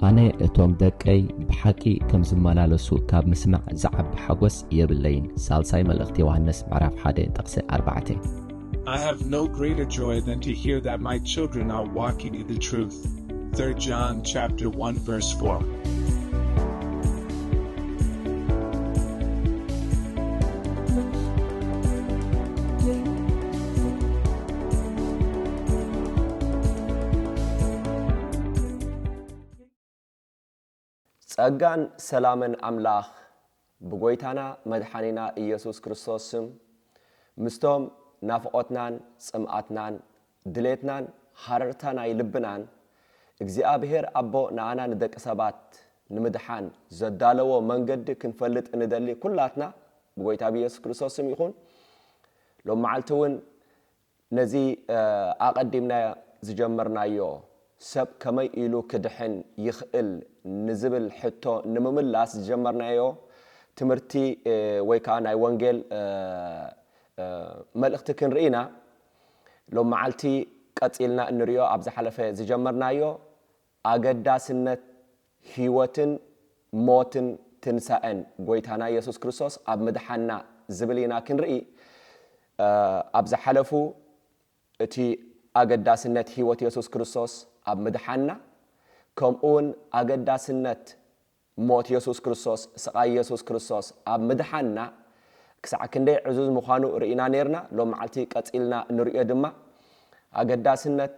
ኣነ እቶም ደቀይ ብሓቂ ከም ዝመላለሱ ካብ ምስማዕ ዝዓቢ ሓጎስ የብለይን። ሳልሳይ መልእኽቲ ዮሃንስ ምዕራፍ ሓደ ጥቕሲ ኣርባዕተ። I have no greater joy than to hear that my children are walking in the truth. Third John chapter one verse four. ጸጋን ሰላምን ኣምላኽ ብጎይታና መድሓኒና ኢየሱስ ክርስቶስ ስም ምስቶም ናፍቖትናን ጽምኣትናን ድሌትናን ሃረርታ ናይ ልብናን እግዚኣብሔር ኣቦ ንኣና ንደቂ ሰባት ንምድሓን ዘዳለዎ መንገዲ ክንፈልጥ እንደሊ ኩላትና ብጎይታ ብኢየሱስ ክርስቶስ ስም ይኹን። ሎም መዓልቲ እውን ነዚ ኣቐዲምና ዝጀመርናዮ ሰብ ከመይ ኢሉ ክድሕን ይኽእል ንዝብል ሕቶ ንምምላስ ዝጀመርናዮ ትምህርቲ ወይ ከዓ ናይ ወንጌል መልእኽቲ ክንርኢ ኢና። ሎም መዓልቲ ቀፂልና እንሪኦ ኣብ ዝሓለፈ ዝጀመርናዮ ኣገዳስነት ህይወትን ሞትን ትንሳኤን ጎይታና የሱስ ክርስቶስ ኣብ ምድሓና ዝብል ኢና ክንርኢ። ኣብ ዝሓለፉ እቲ ኣገዳስነት ህይወት የሱስ ክርስቶስ ኣብ ምድሓና፣ ከምኡውን ኣገዳስነት ሞት የሱስ ክርስቶስ፣ ስቓይ የሱስ ክርስቶስ ኣብ ምድሓና ክሳዕ ክንደይ ዕዙዝ ምዃኑ ርኢና ነርና። ሎም መዓልቲ ቀጺልና እንርእዮ ድማ ኣገዳስነት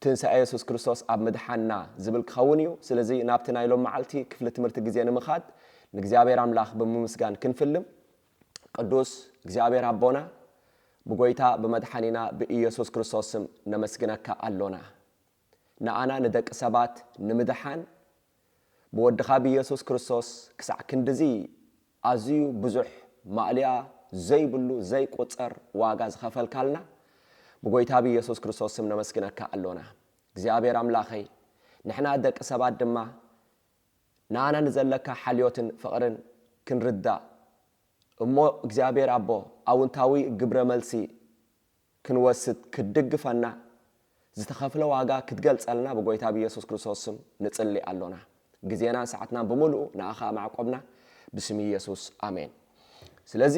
ትንሳኤ የሱስ ክርስቶስ ኣብ ምድሓና ዝብል ክኸውን እዩ። ስለዚ ናብቲ ናይ ሎም መዓልቲ ክፍሊ ትምህርቲ ግዜ ንምኻድ ንእግዚኣብሔር ኣምላኽ ብምምስጋን ክንፍልም። ቅዱስ እግዚኣብሔር ኣቦና፣ ብጎይታ ብመድሓኒና ብኢየሱስ ክርስቶስ ስም ነመስግነካ ኣሎና። ንኣና ንደቂ ሰባት ንምድሓን ብወድኻ ብኢየሱስ ክርስቶስ ክሳዕ ክንድዚ ኣዝዩ ብዙሕ ማእሊኣ ዘይብሉ ዘይቁጸር ዋጋ ዝኸፈልካልና ብጎይታ ብኢየሱስ ክርስቶስ ስም ነመስግነካ ኣሎና። እግዚኣብሔር ኣምላኸይ፣ ንሕና ደቂ ሰባት ድማ ንኣና ንዘለካ ሓልዮትን ፍቕርን ክንርዳእ እሞ እግዚኣብሔር ኣቦ ኣውንታዊ ግብረ መልሲ ክንወስድ ክትድግፈና ዝተኸፍለ ዋጋ ክትገልጸልና ብጎይታ ብኢየሱስ ክርስቶስ ስም ንጽሊ ኣሎና። ግዜናን ሰዓትናን ብምሉኡ ንኣኻ ማዕቆብና ብስም ኢየሱስ ኣሜን። ስለዚ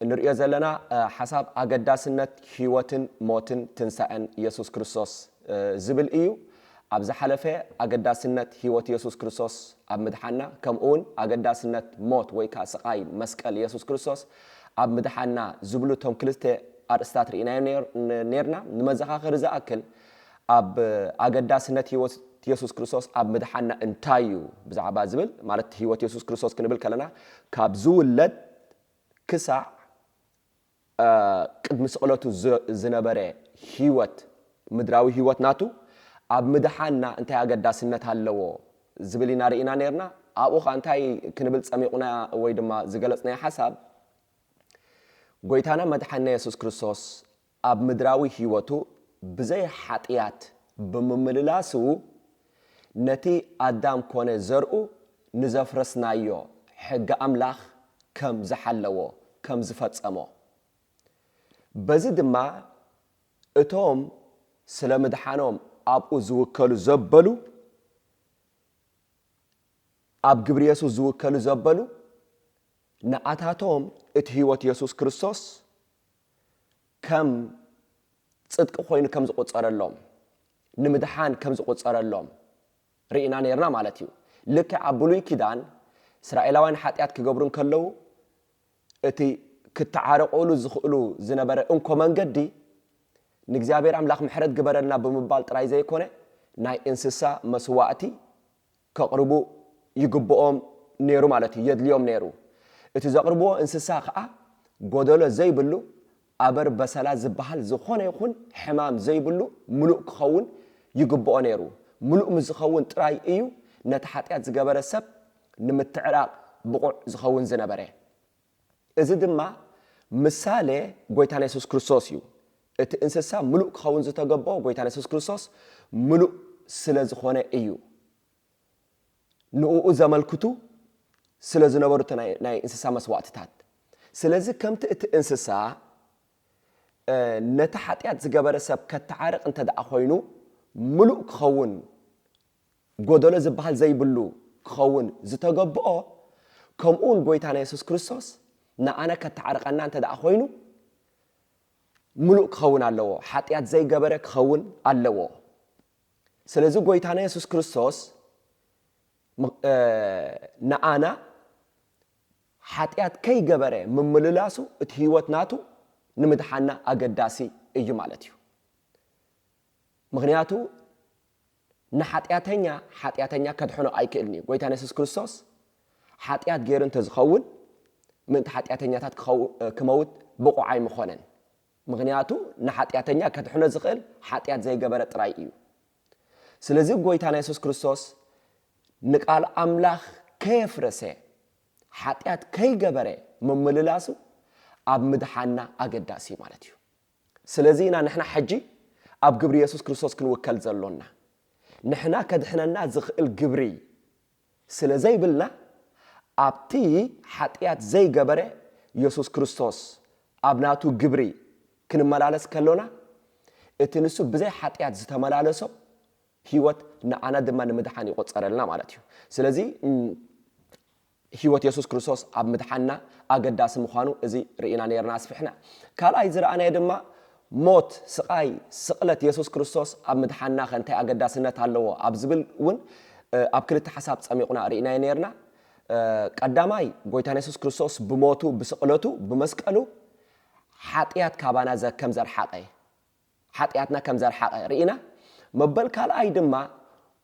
እንርእዮ ዘለና ሓሳብ ኣገዳስነት ህይወትን ሞትን ትንሳኤን ኢየሱስ ክርስቶስ ዝብል እዩ። ኣብ ዝሓለፈ ኣገዳስነት ህይወት የሱስ ክርስቶስ ኣብ ምድሓና፣ ከምኡ እውን ኣገዳስነት ሞት ወይ ከዓ ስቓይ መስቀል የሱስ ክርስቶስ ኣብ ምድሓና ዝብሉ እቶም ክልተ ኣርእስታት ርኢናዮ ነርና። ንመዘኻኸሪ ዝኣክል ኣብ ኣገዳስነት ህይወት የሱስ ክርስቶስ ኣብ ምድሓና እንታይ እዩ ብዛዕባ ዝብል፣ ማለት ህይወት የሱስ ክርስቶስ ክንብል ከለና ካብ ዝውለድ ክሳዕ ቅድሚ ስቕለቱ ዝነበረ ህይወት፣ ምድራዊ ህይወት ናቱ ኣብ ምድሓና እንታይ ኣገዳስነት ኣለዎ ዝብል ኢና ርኢና ነርና። ኣብኡ ኸዓ እንታይ ክንብል ጸሚቑና ወይ ድማ ዝገለጽናዮ ሓሳብ፣ ጎይታና መድሓና የሱስ ክርስቶስ ኣብ ምድራዊ ህይወቱ ብዘይ ሓጢኣት ብምምልላሱ ነቲ ኣዳም ኮነ ዘርኡ ንዘፍረስናዮ ሕጊ ኣምላኽ ከም ዝሓለዎ፣ ከም ዝፈጸሞ፣ በዚ ድማ እቶም ስለ ምድሓኖም ኣብኡ ዝውከሉ ዘበሉ፣ ኣብ ግብሪ የሱስ ዝውከሉ ዘበሉ፣ ንኣታቶም እቲ ህይወት የሱስ ክርስቶስ ከም ጽድቂ ኮይኑ ከም ዝቑጸረሎም፣ ንምድሓን ከም ዝቑጸረሎም ርኢና ነርና ማለት እዩ። ልክዕ ኣብ ብሉይ ኪዳን እስራኤላውያን ሓጢኣት ክገብሩ እንከለዉ እቲ ክተዓረቑሉ ዝኽእሉ ዝነበረ እንኮ መንገዲ ንእግዚኣብሔር ኣምላኽ ምሕረት ግበረልና ብምባል ጥራይ ዘይኮነ ናይ እንስሳ መስዋእቲ ከቕርቡ ይግብኦም ነይሩ ማለት እዩ፣ የድልዮም ነይሩ። እቲ ዘቕርብዎ እንስሳ ኸዓ ጎደሎ ዘይብሉ ኣበር በሰላ ዝበሃል ዝኾነ ይኹን ሕማም ዘይብሉ ምሉእ ክኸውን ይግብኦ ነይሩ። ምሉእ ምስ ዝኸውን ጥራይ እዩ ነቲ ሓጢኣት ዝገበረ ሰብ ንምትዕራቕ ብቑዕ ዝኸውን ዝነበረ። እዚ ድማ ምሳሌ ጎይታና የሱስ ክርስቶስ እዩ። እቲ እንስሳ ምሉእ ክኸውን ዝተገበኦ ጎይታና የሱስ ክርስቶስ ምሉእ ስለ ዝኾነ እዩ። ንእኡ ዘመልክቱ ስለ ዝነበሩ እቲ ናይ ናይ እንስሳ መስዋእትታት። ስለዚ ከምቲ እቲ እንስሳ ነቲ ሓጢኣት ዝገበረ ሰብ ከተዓርቕ እንተ ደኣ ኮይኑ ምሉእ ክኸውን ጎደሎ ዝበሃል ዘይብሉ ክኸውን ዝተገብኦ፣ ከምኡ እውን ጎይታና የሱስ ክርስቶስ ንኣና ከተዓርቐና እንተ ደኣ ኮይኑ፣ ምሉእ ክኸውን ኣለዎ። ሓጢኣት ዘይገበረ ክኸውን ኣለዎ። ስለዚ ጎይታና የሱስ ክርስቶስ ም-፣ እ፣ ንኣና ሓጢኣት ከይገበረ ምምልላሱ እቲ ህይወት ናቱ ንምድሓና ኣገዳሲ እዩ ማለት እዩ። ምኽንያቱ ንሓጢኣተኛ ሓጢኣተኛ ከድሕኖ ኣይክእልን እዩ። ጎይታና የሱስ ክርስቶስ ሓጢኣት ገይሩ እንተዝኸውን ምእንቲ ሓጢኣተኛታት ክኸው-፣ ክመውት ብቑዕ ኣይምኾነን። ምኽንያቱ ንሓጢኣተኛ ከድሕኖ ዝኽእል ሓጢኣት ዘይገበረ ጥራይ እዩ። ስለዚ ጎይታና የሱስ ክርስቶስ ንቃል ኣምላኽ ከየፍረሰ ሓጢኣት ከይገበረ ምምልላሱ ኣብ ምድሓና ኣገዳሲ ማለት እዩ። ስለዚ ኢና ንሕና ሕጂ ኣብ ግብሪ የሱስ ክርስቶስ ክንውከል ዘሎና። ንሕና ከድሕነና ዝኽእል ግብሪ ስለ ዘይብልና፣ ኣብቲ ሓጢኣት ዘይገበረ የሱስ ክርስቶስ ኣብ ናቱ ግብሪ ክንመላለስ ከሎና፣ እቲ ንሱ ብዘይ ሓጢኣት ዝተመላለሶ ህይወት ንዓና ድማ ንምድሓን ይቆጸረልና ማለት እዩ። ስለዚ፣ እም፣ ህይወት የሱስ ክርስቶስ ኣብ ምድሓንና ኣገዳሲ ምዃኑ እዚ ርኢና ነይርና ኣስፊሕና። ካልኣይ ዝረኣናዮ ድማ ሞት፣ ስቓይ፣ ስቕለት የሱስ ክርስቶስ ኣብ ምድሓንና ከ እንታይ ኣገዳስነት ኣለዎ ኣብ ዝብል እውን፣ እ፣ ኣብ ክልተ ሓሳብ ጸሚቑና ርኢናዮ ነይርና። እ፣ ቀዳማይ፣ ጎይታና የሱስ ክርስቶስ ብሞቱ፣ ብስቕለቱ፣ ብመስቀሉ ሓጢኣት ካባና ዘ-፣ ከም ዘርሓቐ፣ ሓጢኣትና ከም ዘርሓቐ ርኢና። መበል ካልኣይ ድማ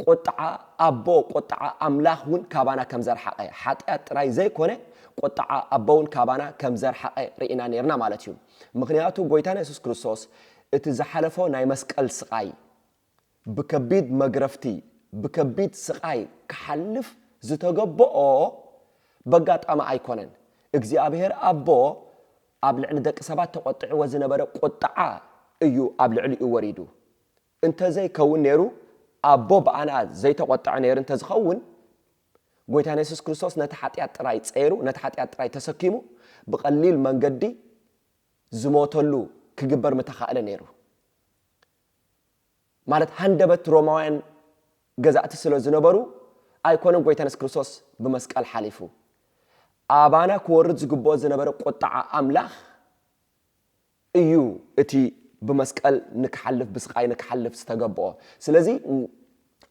ቁጥዓ ኣቦ፣ ቁጥዓ ኣምላኽ እውን ካባና ከም ዘርሓቐ፣ ሓጢኣት ጥራይ ዘይኮነ ቁጥዓ ኣቦ እውን ካባና ከም ዘርሓቐ ርኢና ነይርና ማለት እዩ። ምኽንያቱ ጎይታና የሱስ ክርስቶስ እቲ ዝሓለፎ ናይ መስቀል ስቓይ ብከቢድ መግረፍቲ፣ ብከቢድ ስቓይ ክሓልፍ ዝተገብኦ በጋጣሚ ኣይኮነን። እግዚኣብሔር ኣቦ ኣብ ልዕሊ ደቂ ሰባት ተቖጢዕዎ ዝነበረ ቁጥዓ እዩ ኣብ ልዕሊኡ ወሪዱ። እንተዘይከውን ነይሩ፣ ኣቦ ብኣና ዘይተቖጥዐ ነይሩ እንተዝኸውን፣ ጎይታና የሱስ ክርስቶስ ነቲ ሓጢኣት ጥራይ ጸይሩ፣ ነቲ ሓጢኣት ጥራይ ተሰኪሙ፣ ብቐሊል መንገዲ ዝሞተሉ ክግበር ምተኻእለ ነይሩ። ማለት ሃንደበት ሮማውያን ገዛእቲ ስለ ዝነበሩ ኣይኮነን ጎይታና የሱስ ክርስቶስ ብመስቀል ሓሊፉ። ኣባና ክወርድ ዝግብኦ ዝነበረ ቁጥዓ ኣምላኽ እዩ እቲ ብመስቀል ንክሓልፍ፣ ብስቓይ ንክሓልፍ ዝተገብኦ። ስለዚ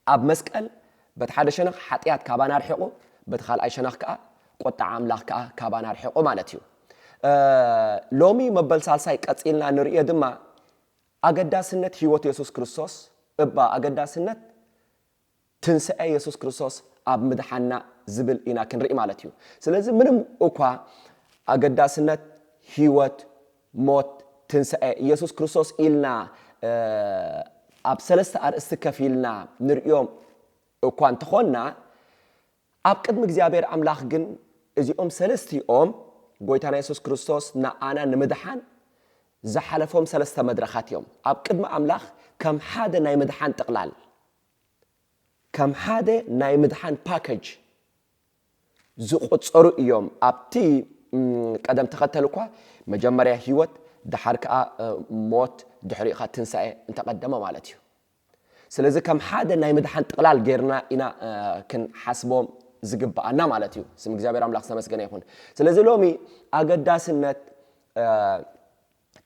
ኣብ መስቀል በቲ ሓደ ሸነኽ ሓጢኣት ካባና ኣርሒቑ፣ በቲ ካልኣይ ሸነኽ ከኣ ቁጥዓ ኣምላኽ ከኣ ካባና ኣርሒቑ ማለት እዩ። እ፣ ሎሚ መበል ሳልሳይ ቀጺልና ንርእዮ ድማ ኣገዳስነት ህይወት የሱስ ክርስቶስ፣ እባ ኣገዳስነት ትንስኤ የሱስ ክርስቶስ ኣብ ምድሓና ዝብል ኢና ክንርኢ ማለት እዩ። ስለዚ ምንም እኳ ኣገዳስነት ህይወት፣ ሞት፣ ትንስኤ የሱስ ክርስቶስ ኢልና፣ እ፣ ኣብ ሰለስተ ኣርእስቲ ከፊልና ንርእዮም እኳ እንተኾንና፣ ኣብ ቅድሚ እግዚኣብሔር ኣምላኽ ግን እዚኦም ሰለስቲኦም ጎይታና የሱስ ክርስቶስ ንኣና ንምድሓን ዝሓለፎም ሰለስተ መድረኻት እዮም። ኣብ ቅድሚ ኣምላኽ ከም ሓደ ናይ ምድሓን ጥቕላል፣ ከም ሓደ ናይ ምድሓን ፓኬጅ ዝቑጸሩ እዮም። ኣብቲ፣ እም፣ ቀደም ተኸተል እኳ መጀመርያ ህይወት፣ ድሓር ከኣ፣ እ፣ ሞት፣ ድሕሪኡ ከኣ ትንሳኤ እንተቐደመ ማለት እዩ። ስለዚ ከም ሓደ ናይ ምድሓን ጥቕላል ጌርና ኢና፣ እ፣ ክንሓስቦም ዝግብኣና ማለት እዩ። ስም እግዚኣብሔር ኣምላኽ ዝተመስገነ ይኹን። ስለዚ ሎሚ ኣገዳስነት፣ እ፣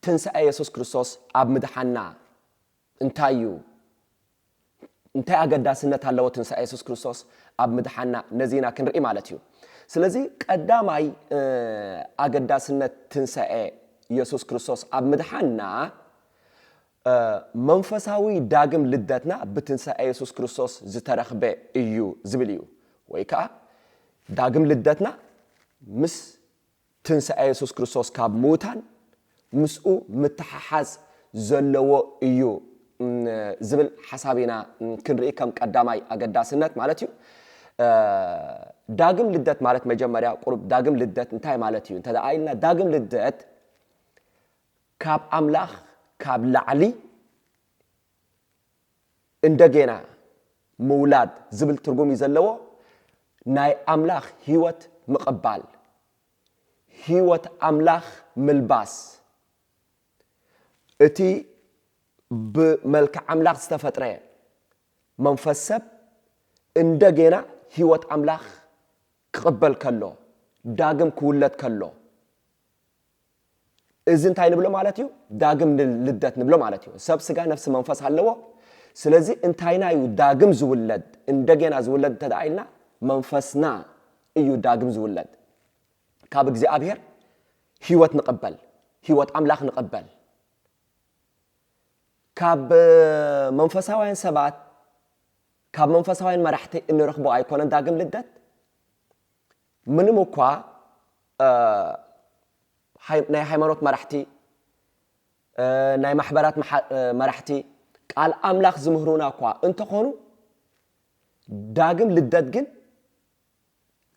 ትንሳኤ የሱስ ክርስቶስ ኣብ ምድሓና እንታይ እዩ? እንታይ ኣገዳስነት ኣለዎ ትንሳኤ የሱስ ክርስቶስ ኣብ ምድሓና? ነዚ ኢና ክንርኢ ማለት እዩ። ስለዚ ቀዳማይ፣ እ፣ ኣገዳስነት ትንሳኤ የሱስ ክርስቶስ ኣብ ምድሓና፣ እ፣ መንፈሳዊ ዳግም ልደትና ብትንሳኤ የሱስ ክርስቶስ ዝተረኽበ እዩ ዝብል እዩ። ወይ ከኣ ዳግም ልደትና ምስ ትንሳኤ የሱስ ክርስቶስ ካብ ምዉታን ምስኡ ምትሓሓዝ ዘለዎ እዩ፣ እም፣ ዝብል ሓሳብ ኢና፣ እም፣ ክንርኢ ከም ቀዳማይ ኣገዳስነት ማለት እዩ። እ፣ ዳግም ልደት ማለት መጀመርያ ቁሩብ ዳግም ልደት እንታይ ማለት እዩ እንተ ደኣ ኢልና፣ ዳግም ልደት ካብ ኣምላኽ ካብ ላዕሊ እንደገና ምውላድ ዝብል ትርጉም እዩ ዘለዎ። ናይ ኣምላኽ ህይወት ምቕባል፣ ህይወት ኣምላኽ ምልባስ፣ እቲ ብመልክዕ ኣምላኽ ዝተፈጥረ መንፈስ ሰብ እንደገና ህይወት ኣምላኽ ክቕበል ከሎ፣ ዳግም ክውለድ ከሎ፣ እዚ እንታይ ንብሎ ማለት እዩ? ዳግም ልደት ንብሎ ማለት እዩ። ሰብ ስጋ፣ ነፍሲ፣ መንፈስ ኣለዎ። ስለዚ እንታይና እዩ ዳግም ዝውለድ? እንደገና ዝውለድ እንተ ደኣ ኢልና መንፈስና እዩ ዳግም ዝውለድ። ካብ እግዚኣብሔር ህይወት ንቕበል፣ ህይወት ኣምላኽ ንቕበል። ካብ መንፈሳውያን ሰባት፣ ካብ መንፈሳውያን መራሕቲ እንረኽቦ ኣይኮነን ዳግም ልደት። ምንም እኳ ናይ ሃይማኖት መራሕቲ፣ ናይ ማሕበራት መራሕቲ ቃል ኣምላኽ ዝምህሩና እኳ እንተኾኑ፣ ዳግም ልደት ግን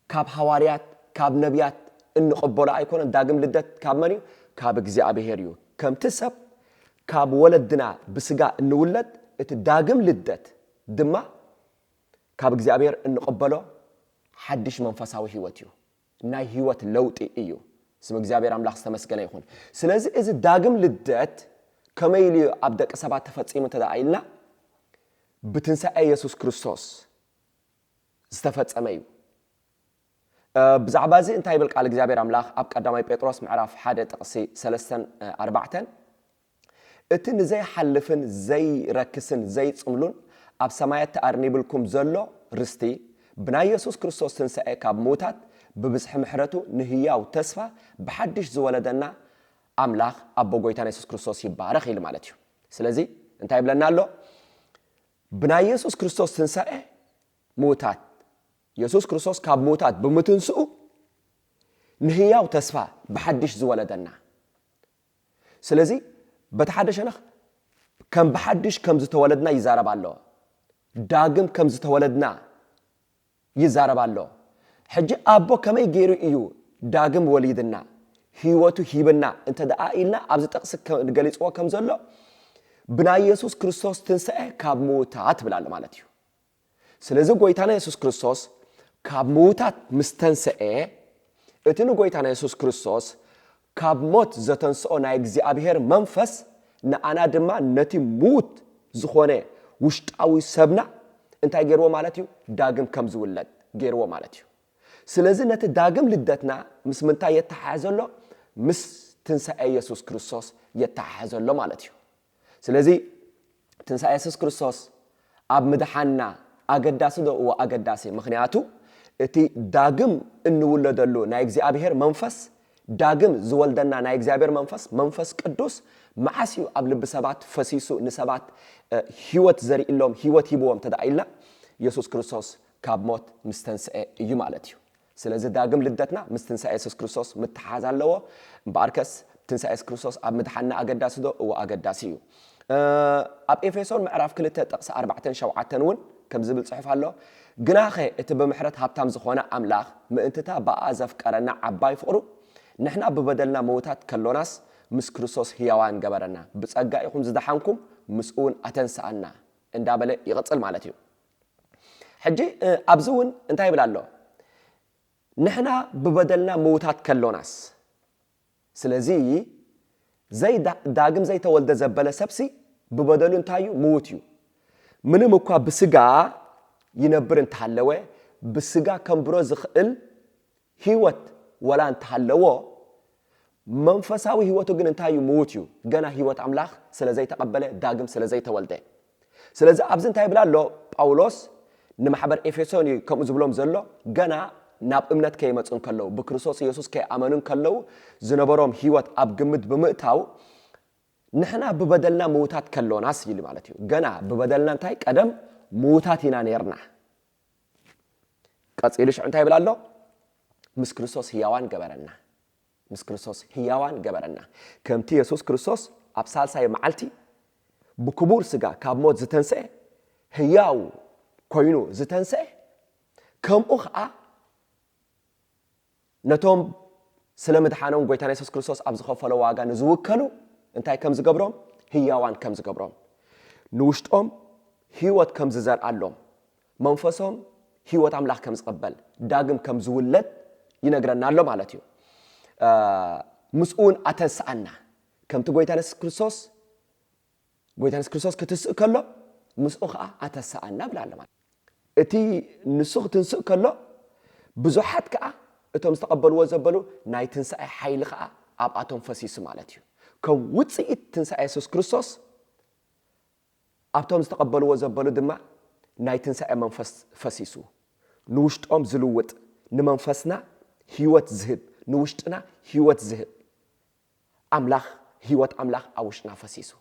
ካብ ሃዋርያት፣ ካብ ነቢያት እንቕበሎ ኣይኮነን። ዳግም ልደት ካብ መን እዩ? ካብ እግዚኣብሔር እዩ። ከምቲ ሰብ ካብ ወለድና ብስጋ እንውለድ፣ እቲ ዳግም ልደት ድማ ካብ እግዚኣብሔር እንቕበሎ ሓድሽ መንፈሳዊ ህይወት እዩ። ናይ ህይወት ለውጢ እዩ። ስም እግዚኣብሔር ኣምላኽ ዝተመስገነ ይኹን። ስለዚ እዚ ዳግም ልደት ከመይ ኢሉ እዩ ኣብ ደቂ ሰባት ተፈጺሙ እንተ ደኣ ኢልና፣ ብትንሳኤ የሱስ ክርስቶስ ዝተፈጸመ እዩ። ብዛዕባ እዚ እንታይ ይብል ቃል እግዚኣብሔር ኣምላኽ ኣብ ቀዳማይ ጴጥሮስ ምዕራፍ ሓደ ጥቕሲ ሰለስተን ኣርባዕተን? እቲ ንዘይሓልፍን ዘይረክስን ዘይጽምሉን ኣብ ሰማያት ተኣርኒብልኩም ዘሎ ርስቲ፣ ብናይ የሱስ ክርስቶስ ትንሳኤ ካብ ምዉታት ብብዝሒ ምሕረቱ ንህያው ተስፋ ብሓድሽ ዝወለደና ኣምላኽ ኣቦ ጎይታና የሱስ ክርስቶስ ይባረኽ ኢሉ ማለት እዩ። ስለዚ እንታይ ይብለና ኣሎ? ብናይ የሱስ ክርስቶስ ትንሳኤ ምዉታት፣ የሱስ ክርስቶስ ካብ ምዉታት ብምትንስኡ ንህያው ተስፋ ብሓድሽ ዝወለደና። ስለዚ በቲ ሓደ ሸነኽ ከም ብሓድሽ ከም ዝተወለድና ይዛረብ ኣሎ። ዳግም ከም ዝተወለድና ይዛረብ ኣሎ። ሕጂ ኣቦ ከመይ ገይሩ እዩ ዳግም ወሊድና፣ ህይወቱ ሂብና እንተ ደኣ ኢልና ኣብዚ ጥቕሲ ከ-፣ ገሊጽዎ ከም ዘሎ ብናይ የሱስ ክርስቶስ ትንሳኤ ካብ ምዉታት ትብል ኣሎ ማለት እዩ። ስለዚ ጎይታና የሱስ ክርስቶስ ካብ ምዉታት ምስ ተንስኤ፣ እቲ ንጎይታና የሱስ ክርስቶስ ካብ ሞት ዘተንስኦ ናይ እግዚኣብሔር መንፈስ ንኣና ድማ ነቲ ምዉት ዝኾነ ውሽጣዊ ሰብና እንታይ ገይርዎ ማለት እዩ? ዳግም ከም ዝውለድ ገይርዎ ማለት እዩ። ስለዚ ነቲ ዳግም ልደትና ምስ ምንታይ የተሓሓዘ ኣሎ? ምስ ትንሳኤ የሱስ ክርስቶስ የተሓሓዘ ኣሎ ማለት እዩ። ስለዚ ትንሳኤ የሱስ ክርስቶስ ኣብ ምድሓንና ኣገዳሲ ዶ? እዎ ኣገዳሲ። ምኽንያቱ እቲ ዳግም እንውለደሉ ናይ እግዚኣብሔር መንፈስ፣ ዳግም ዝወልደና ናይ እግዚኣብሔር መንፈስ፣ መንፈስ ቅዱስ መዓስ እዩ ኣብ ልቢ ሰባት ፈሲሱ ንሰባት፣ እ፣ ህይወት ዘርእሎም፣ ህይወት ሂብዎም እንተ ደኣ ኢልና፣ የሱስ ክርስቶስ ካብ ሞት ምስ ተንስኤ እዩ ማለት እዩ። ስለዚ ዳግም ልደትና ምስ ትንሳኤ የሱስ ክርስቶስ ምትሓዝ ኣለዎ። እምበኣርከስ ትንሳኤ የሱስ ክርስቶስ ኣብ ምድሓንና ኣገዳሲ ዶ? እዎ ኣገዳሲ እዩ። እ፣ ኣብ ኤፌሶን ምዕራፍ ክልተ ጥቕሲ ኣርባዕተን ሸውዓተን እውን ከምዚ ዝብል ጽሑፍ ኣሎ። ግናኸ እቲ ብምሕረት ሃብታም ዝኾነ ኣምላኽ ምእንትታ ብኣ ዘፍቀረና ዓባይ ፍቕሩ ንሕና ብበደልና ምዉታት ከሎናስ ምስ ክርስቶስ ህያዋን ገበረና። ብጸጋ ኢኹም ዝደሓንኩም፣ ምስኡ እውን ኣተንስኣና እንዳበለ ይቕጽል ማለት እዩ። ሕጂ፣ እ፣ ኣብዚ እውን እንታይ ይብል ኣሎ? ንሕና ብበደልና ምዉታት ከሎናስ። ስለዚ ዘይ-፣ ዳ-፣ ዳግም ዘይተወልደ ዘበለ ሰብሲ ብበደሉ እንታይ እዩ? ምዉት እዩ። ምንም እኳ ብስጋ ይነብር እንተሃለወ፣ ብስጋ ከንብሮ ዝኽእል ህይወት ወላ እንተሃለዎ፣ መንፈሳዊ ህይወቱ ግን እንታይ እዩ? ምዉት እዩ። ገና ህይወት ኣምላኽ ስለ ዘይተቐበለ፣ ዳግም ስለ ዘይተወልደ። ስለዚ ኣብዚ እንታይ ይብል ኣሎ ጳውሎስ? ንማሕበር ኤፌሶን እዩ ከምኡ ዝብሎም ዘሎ። ገና ናብ እምነት ከይመጹ እንከለዉ፣ ብክርስቶስ ኢየሱስ ከይኣመኑ እንከለዉ ዝነበሮም ህይወት ኣብ ግምት ብምእታው፣ ንሕና ብበደልና ምዉታት ከሎናስ ኢሉ ማለት እዩ። ገና ብበደልና እንታይ ቀደም ምዉታት ኢና ኔርና። ቀጺሉ ሽዑ እንታይ ይብል ኣሎ? ምስ ክርስቶስ ህያዋን ገበረና። ምስ ክርስቶስ ህያዋን ገበረና። ከምቲ የሱስ ክርስቶስ ኣብ ሳልሳይ መዓልቲ ብክቡር ስጋ ካብ ሞት ዝተንስአ፣ ህያው ኮይኑ ዝተንስአ፣ ከምኡ ኸኣ ነቶም ስለ ምድሓኖም ጎይታና የሱስ ክርስቶስ ኣብ ዝኸፈሎ ዋጋ ንዝውከሉ እንታይ ከም ዝገብሮም? ህያዋን ከም ዝገብሮም፣ ንውሽጦም ህይወት ከም ዝዘርኣሎም፣ መንፈሶም ህይወት ኣምላኽ ከም ዝቕበል፣ ዳግም ከም ዝውለድ ይነግረና ኣሎ ማለት እዩ። እ፣ ምስኡ እውን ኣተንስኣና። ከምቲ ጎይታና የሱስ ክርስቶስ፣ ጎይታና የሱስ ክርስቶስ ክትስእ ከሎ፣ ምስኡ ኸዓ ኣተንስኣና ብላ ኣሎ ማለት እዩ። እቲ ንሱ ክትንስእ ከሎ ብዙሓት ከኣ እቶም ዝተቐበልዎ ዘበሉ ናይ ትንሳኤ ሓይሊ ከኣ ኣብኣቶም ፈሲሱ ማለት እዩ። ከም ውጽኢት ትንሳኤ የሱስ ክርስቶስ ኣብቶም ዝተቐበልዎ ዘበሉ ድማ ናይ ትንሳኤ መንፈስ ፈሲሱ ንውሽጦም ዝልውጥ፣ ንመንፈስና ህይወት ዝህብ፣ ንውሽጥና ህይወት ዝህብ ኣምላኽ፣ ህይወት ኣምላኽ ኣብ ውሽጥና ፈሲሱ።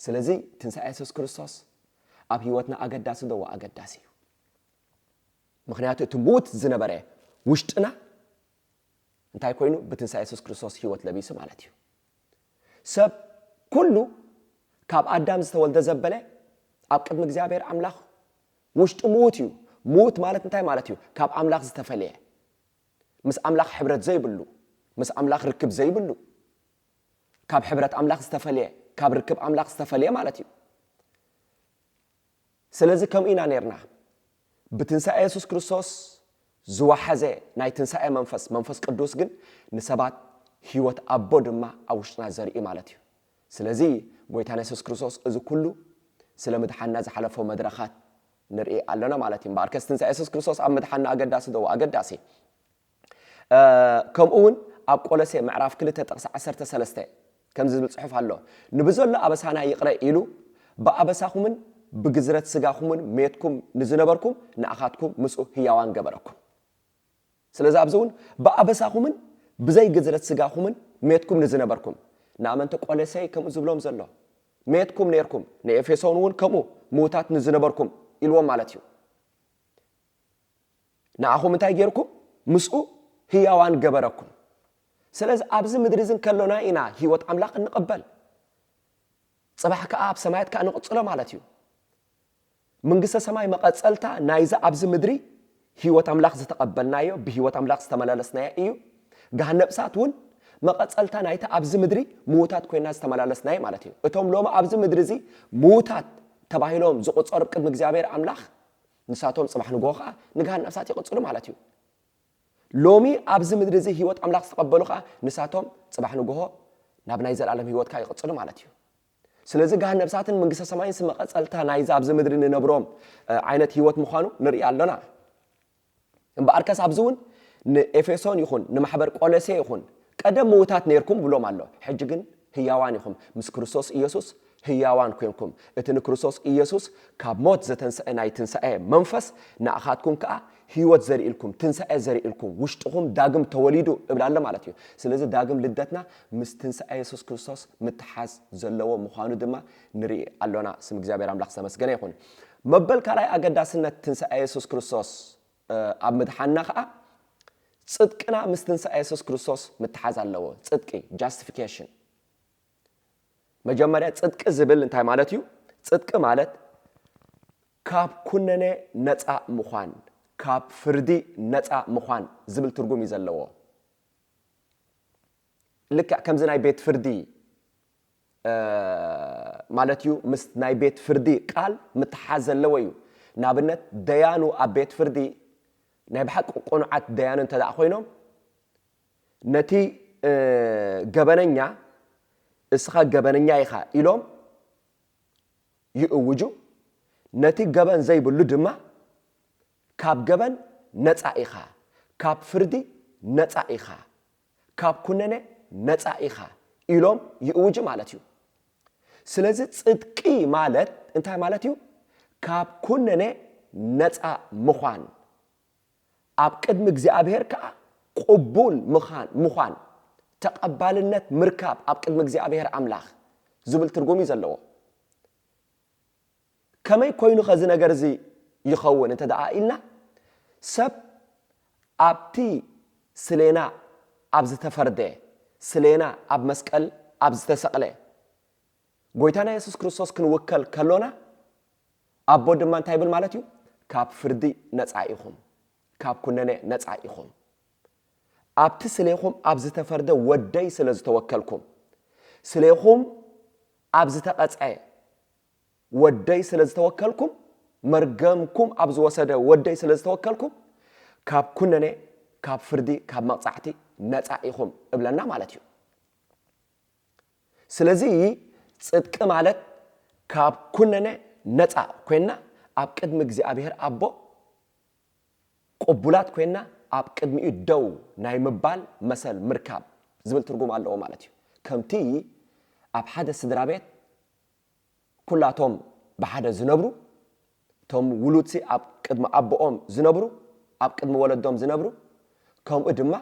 ስለዚ ትንሳኤ የሱስ ክርስቶስ ኣብ ህይወትና ኣገዳሲ ዶ? ኣገዳሲ እዩ። ምኽንያቱ እቲ ምዉት ዝነበረ ውሽጥና እንታይ ኮይኑ? ብትንሳኤ የሱስ ክርስቶስ ህይወት ለቢሱ ማለት እዩ። ሰብ ኩሉ ካብ ኣዳም ዝተወልደ ዘበለ ኣብ ቅድሚ እግዚኣብሔር ኣምላኽ ውሽጡ ምዉት እዩ። ምዉት ማለት እንታይ ማለት እዩ? ካብ ኣምላኽ ዝተፈልየ፣ ምስ ኣምላኽ ሕብረት ዘይብሉ፣ ምስ ኣምላኽ ርክብ ዘይብሉ፣ ካብ ሕብረት ኣምላኽ ዝተፈልየ፣ ካብ ርክብ ኣምላኽ ዝተፈልየ ማለት እዩ። ስለዚ ከምኡ ኢና ነርና። ብትንሳኤ የሱስ ክርስቶስ ዝወሓዘ ናይ ትንሳኤ መንፈስ፣ መንፈስ ቅዱስ ግን ንሰባት ህይወት ኣቦ ድማ ኣብ ውሽጥና ዘርኢ ማለት እዩ። ስለዚ ጎይታና የሱስ ክርስቶስ እዚ ኩሉ ስለ ምድሓንና ዝሓለፎ መድረኻት ንርኢ ኣለና ማለት እዩ። እምበኣርከስ ትንሳኤ የሱስ ክርስቶስ ኣብ ምድሓንና ኣገዳሲ ዶ? ኣገዳሲ። ከምኡ እውን ኣብ ቆሎሴ ምዕራፍ ክልተ ጥቕሲ ዓሰርተ ሰለስተ ከምዚ ዝብል ጽሑፍ ኣሎ፣ ንብዘሎ ኣበሳና ይቕረ ኢሉ ብኣበሳኹምን ብግዝረት ስጋኹምን ሜትኩም ንዝነበርኩም ንኣኻትኩም ምስኡ ህያዋን ገበረኩም። ስለዚ ኣብዚ እውን ብኣበሳኹምን ብዘይ ግዝረት ስጋኹምን ሜትኩም ንዝነበርኩም፣ ንኣመንቲ ቆሎሴ ከምኡ ዝብሎም ዘሎ፣ ሜትኩም ነርኩም፣ ንኤፌሶን እውን ከምኡ ምዉታት ንዝነበርኩም ኢልዎም ማለት እዩ። ንኣኹም እንታይ ጌርኩም? ምስኡ ህያዋን ገበረኩም። ስለዚ ኣብዚ ምድሪ እዚ እንከሎና ኢና ህይወት ኣምላኽ እንቕበል። ጽባሕ ከኣ ኣብ ሰማያት ከኣ ንቕጽሎ ማለት እዩ። መንግስተ ሰማይ መቐጸልታ ናይዚ ኣብዚ ምድሪ ህይወት ኣምላኽ ዝተቐበልናዮ፣ ብህይወት ኣምላኽ ዝተመላለስናዮ እዩ። ገሃነብ እሳት እውን መቐጸልታ ናይቲ ኣብዚ ምድሪ ምዉታት ኮይና ዝተመላለስናዮ ማለት እዩ። እቶም ሎሚ ኣብዚ ምድሪ እዚ ምዉታት ተባሂሎም ዝቑጸሩ ቅድሚ እግዚኣብሔር ኣምላኽ ንሳቶም ጽባሕ ንግሆ ኸዓ ንገሃነብ እሳት ይቕጽሉ ማለት እዩ። ሎሚ ኣብዚ ምድሪ እዚ ህይወት ኣምላኽ ዝተቐበሉ ኸዓ ንሳቶም ጽባሕ ንግሆ ናብ ናይ ዘለኣለም ህይወት ከኣ ይቕጽሉ ማለት እዩ። ስለዚ ገሃነብ እሳትን መንግስተ ሰማይን መቐጸልታ ናይዚ ኣብዚ ምድሪ ንነብሮም፣ እ፣ ዓይነት ህይወት ምዃኑ ንርኢ ኣሎና። እምበኣርከስ ኣብዚ እውን ንኤፌሶን ይኹን ንማሕበር ቆሎሴ ይኹን ቀደም ምዉታት ነርኩም ብሎም ኣሎ። ሕጂ ግን ህያዋን ኢኹም። ምስ ክርስቶስ ኢየሱስ ህያዋን ኮንኩም። እቲ ንክርስቶስ ኢየሱስ ካብ ሞት ዘተንስአ ናይ ትንሳኤ መንፈስ ንኣኻትኩም ከኣ ህይወት ዘርእልኩም፣ ትንሳኤ ዘርእልኩም፣ ውሽጥኹም ዳግም ተወሊዱ እብል ኣሎ ማለት እዩ። ስለዚ ዳግም ልደትና ምስ ትንሳኤ የሱስ ክርስቶስ ምትሓዝ ዘለዎ ምዃኑ ድማ ንርኢ ኣሎና። ስም እግዚኣብሔር ኣምላኽ ዝተመስገነ ይኹን። መበል ካልኣይ ኣገዳስነት ትንሳኤ የሱስ ክርስቶስ፣ እ፣ ኣብ ምድሓንና ከኣ ጽድቅና ምስ ትንሳኤ የሱስ ክርስቶስ ምትሓዝ ኣለዎ። ጽድቂ፣ ጃስቲፊኬሽን። መጀመርያ ጽድቂ ዝብል እንታይ ማለት እዩ? ጽድቂ ማለት ካብ ኩነኔ ነጻ ምዃን፣ ካብ ፍርዲ ነጻ ምዃን ዝብል ትርጉም እዩ ዘለዎ። ልክዕ ከምዚ ናይ ቤት ፍርዲ፣ እ፣ ማለት እዩ፣ ምስ ናይ ቤት ፍርዲ ቃል ምትሓዝ ዘለዎ እዩ። ንኣብነት ደያኑ ኣብ ቤት ፍርዲ ናይ ብሓቂ ቅኑዓት ደያኑ እንተ ደኣ ኮይኖም ነቲ፣ እ፣ ገበነኛ እስኻ ገበነኛ ኢኻ ኢሎም ይእውጁ፣ ነቲ ገበን ዘይብሉ ድማ ካብ ገበን ነጻ ኢኻ፣ ካብ ፍርዲ ነጻ ኢኻ፣ ካብ ኩነኔ ነጻ ኢኻ ኢሎም ይእውጁ ማለት እዩ። ስለዚ ጽድቂ ማለት እንታይ ማለት እዩ? ካብ ኩነኔ ነጻ ምዃን፣ ኣብ ቅድሚ እግዚኣብሔር ከኣ ቅቡል ምዃን፣ ምዃን፣ ተቐባልነት ምርካብ ኣብ ቅድሚ እግዚኣብሔር ኣምላኽ ዝብል ትርጉም እዩ ዘለዎ። ከመይ ኮይኑ ኸዚ ነገር እዚ ይኸውን እንተ ደኣ ኢልና፣ ሰብ ኣብቲ ስሌና ኣብ ዝተፈርደ፣ ስሌና ኣብ መስቀል ኣብ ዝተሰቕለ፣ ጎይታና የሱስ ክርስቶስ ክንውከል ከሎና፣ ኣቦ ድማ እንታይ ይብል ማለት እዩ? ካብ ፍርዲ ነጻ ኢኹም፣ ካብ ኩነኔ ነጻ ኢኹም። ኣብቲ ስሌኹም ኣብ ዝተፈርደ ወደይ ስለ ዝተወከልኩም፣ ስሌኹም ኣብ ዝተቐጽዐ ወደይ ስለ ዝተወከልኩም፣ መርገምኩም ኣብ ዝወሰደ ወደይ ስለ ዝተወከልኩም፣ ካብ ኩነኔ፣ ካብ ፍርዲ፣ ካብ መቕጻዕቲ ነጻ ኢኹም እብለና ማለት እዩ። ስለዚ ጽድቂ ማለት ካብ ኩነኔ ነጻ ኮይንና ኣብ ቅድሚ እግዚኣብሔር ኣቦ ቅቡላት ኮይና ኣብ ቅድሚኡ ደው ናይ ምባል መሰል ምርካብ ዝብል ትርጉም ኣለዎ ማለት እዩ። ከምቲ ኣብ ሓደ ስድራ ቤት ኩላቶም ብሓደ ዝነብሩ፣ እቶም ውሉድሲ ኣብ ቅድሚ ኣቦኦም ዝነብሩ፣ ኣብ ቅድሚ ወለዶም ዝነብሩ፣ ከምኡ ድማ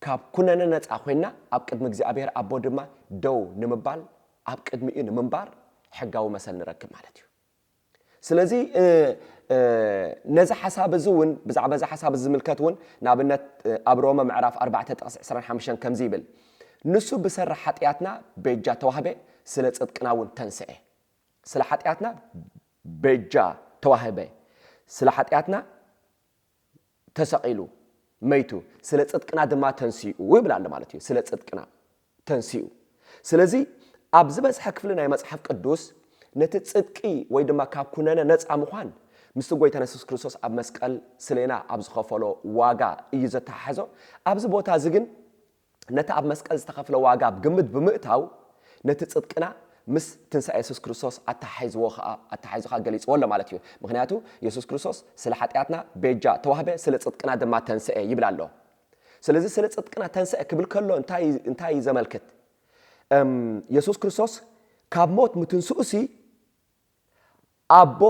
ካብ ኩነነ ነፃ ኮይና ኣብ ቅድሚ እግዚኣብሔር ኣቦ ድማ ደው ንምባል ኣብ ቅድሚኡ ንምንባር ሕጋዊ መሰል ንረክብ ማለት እዩ። ስለዚ ነዚ ሓሳብ እዚ እውን ብዛዕባ እዚ ሓሳብ እዚ ዝምልከት እውን ንኣብነት ኣብ ሮመ ምዕራፍ ኣርባዕተ ጥቕሲ ዕስራን ሓሙሽተን ከምዚ ይብል፣ ንሱ ብሰሪ ሓጢኣትና ቤጃ ተዋህበ፣ ስለ ጽድቅና እውን ተንስአ። ስለ ሓጢኣትና ቤጃ ተዋህበ፣ ስለ ሓጢኣትና ተሰቒሉ መይቱ፣ ስለ ጽድቅና ድማ ተንሲኡ ይብል ኣሎ ማለት እዩ። ስለ ጽድቅና ተንሲኡ። ስለዚ ኣብ ዝበዝሐ ክፍሊ ናይ መጽሓፍ ቅዱስ ነቲ ጽድቂ ወይ ድማ ካብ ኩነነ ነፃ ምዃን ምስቲ ጎይታና የሱስ ክርስቶስ ኣብ መስቀል ስሌና ኣብ ዝኸፈሎ ዋጋ እዩ ዘተሓሕዞ። ኣብዚ ቦታ እዚ ግን ነቲ ኣብ መስቀል ዝተኸፍለ ዋጋ ኣብ ግምት ብምእታው ነቲ ጽድቅና ምስ ትንሳኤ የሱስ ክርስቶስ ኣተሓሒዝዎ ኸዓ ኣተሓሒዙ ኸዓ ገሊፅዎ ኣሎ ማለት እዩ። ምክንያቱ የሱስ ክርስቶስ ስለ ሓጢኣትና ቤጃ ተዋህበ፣ ስለ ጽድቅና ድማ ተንስአ ይብል ኣሎ። ስለዚ ስለ ጽድቅና ተንስአ ክብል ከሎ እንታይ እንታይ እዩ ዘመልክት? እም፣ የሱስ ክርስቶስ ካብ ሞት ምትንስኡ ሲ ኣቦ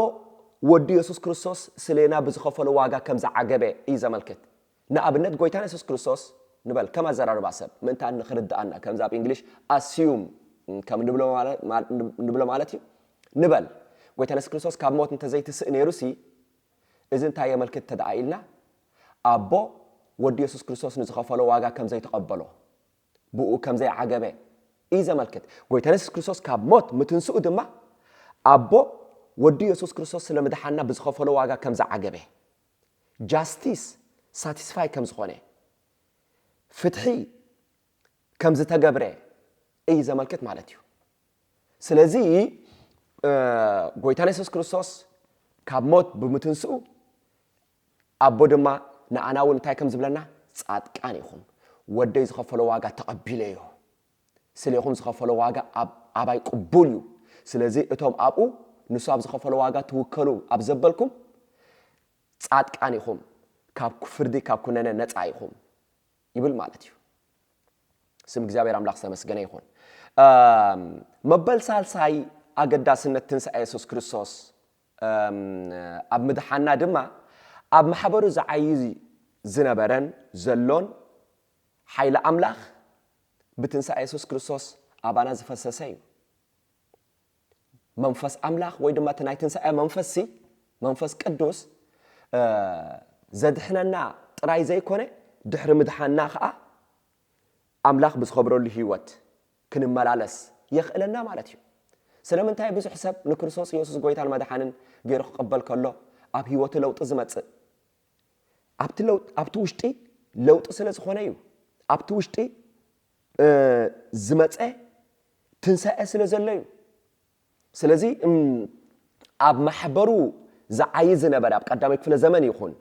ወዲ የሱስ ክርስቶስ ስሌና ብዝኸፈሎ ዋጋ ከም ዝዓገበ እዩ ዘመልክት። ንኣብነት ጎይታና የሱስ ክርስቶስ ንበል ከም ኣዘራርባ ሰብ ምእንታን ንኽርድኣና ከምዚ ኣብ እንግሊሽ ኣስዩም ከም ንብሎ ማለ- ማ- ንብሎ ማለት እዩ ንበል። ጎይታና የሱስ ክርስቶስ ካብ ሞት እንተዘይትስእ ነይሩ ሲ እዚ እንታይ የመልክት ተደኣ ኢልና ኣቦ ወዲ የሱስ ክርስቶስ ንዝኸፈሎ ዋጋ ከም ዘይተቐበሎ ብኡ ከም ዘይዓገበ እዩ ዘመልክት። ጎይታና የሱስ ክርስቶስ ካብ ሞት ምትንስኡ ድማ ኣቦ ወዲ የሱስ ክርስቶስ ስለ ምድሓና ብዝኸፈሎ ዋጋ ከም ዝዓገበ ጃስቲስ ሳቲስፋይ ከም ዝኾነ ፍትሒ ከም ዝተገብረ እዩ ዘመልክት ማለት እዩ። ስለዚ ጎይታና የሱስ ክርስቶስ ካብ ሞት ብምትንስኡ ኣቦ ድማ ንኣና እውን እንታይ ከም ዝብለና ፃድቃን ኢኹም ወደይ ዝኸፈሎ ዋጋ ተቐቢለዮ ስሌኹም ዝኸፈሎ ዋጋ ኣባይ ቅቡል እዩ። ስለዚ እቶም ኣብኡ ንሱ ኣብ ዝኸፈሎ ዋጋ ትውከሉ ኣብ ዘበልኩም ፃድቃን ኢኹም ካብ ፍርዲ ካብ ኩነነ ነፃ ኢኹም ይብል ማለት እዩ። ስም እግዚኣብሔር ኣምላኽ ዝተመስገነ ይኹን። መበል ሳልሳይ ኣገዳስነት ትንሳኤ የሱስ ክርስቶስ ኣብ ምድሓና ድማ ኣብ ማሕበሩ ዝዓይ ዝነበረን ዘሎን ሓይሊ ኣምላኽ ብትንሳኤ የሱስ ክርስቶስ ኣባና ዝፈሰሰ እዩ። መንፈስ ኣምላኽ ወይ ድማ እቲ ናይ ትንሳኤ መንፈስ ሲ መንፈስ ቅዱስ ዘድሕነና ጥራይ ዘይኮነ ድሕሪ ምድሓና ከዓ ኣምላኽ ብዝኸብረሉ ህይወት ክንመላለስ የኽእለና ማለት እዩ። ስለምንታይ ብዙሕ ሰብ ንክርስቶስ ኢየሱስ ጎይታን መድሓንን ገይሩ ክቕበል ከሎ ኣብ ህይወቱ ለውጢ ዝመጽእ ኣብቲ ውሽጢ ለውጢ ስለ ዝኾነ እዩ። ኣብቲ ውሽጢ ዝመፀ ትንሳኤ ስለ ዘሎ እዩ። ስለዚ ኣብ ማሕበሩ ዝዓይ ዝነበረ ኣብ ቀዳማይ ክፍለ ዘመን ይኹን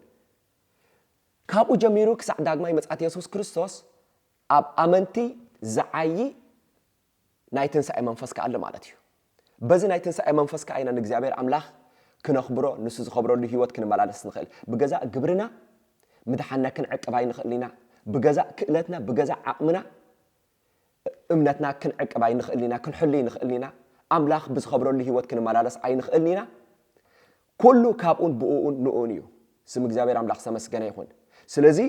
ካብኡ ጀሚሩ ክሳዕ ዳግማይ መጻት የሱስ ክርስቶስ ኣብ ኣመንቲ ዝዓይ ናይ ትንሳኤ መንፈስ ከኣለ ማለት እዩ። በዚ ናይ ትንሳኤ መንፈስ ከኣ ኢና ንእግዚኣብሔር ኣምላኽ ክነኽብሮ ንሱ ዝኸብረሉ ህይወት ክንመላለስ ንኽእል። ብገዛእ ግብርና ምድሓንና ክንዕቅብ ኣይንኽእል ኢና። ብገዛእ ክእለትና ብገዛእ ዓቕምና እምነትና ክንዕቅብ ኣይንኽእል ኢና፣ ክንሕሉ ይንኽእል ኢና። ኣምላኽ ብዝኸብረሉ ህይወት ክንመላለስ ኣይንኽእል ኢና። ኩሉ ካብኡን ብኡኡን ንኡን እዩ። ስም እግዚኣብሔር ኣምላኽ ዝተመስገነ ይኹን። ስለዚ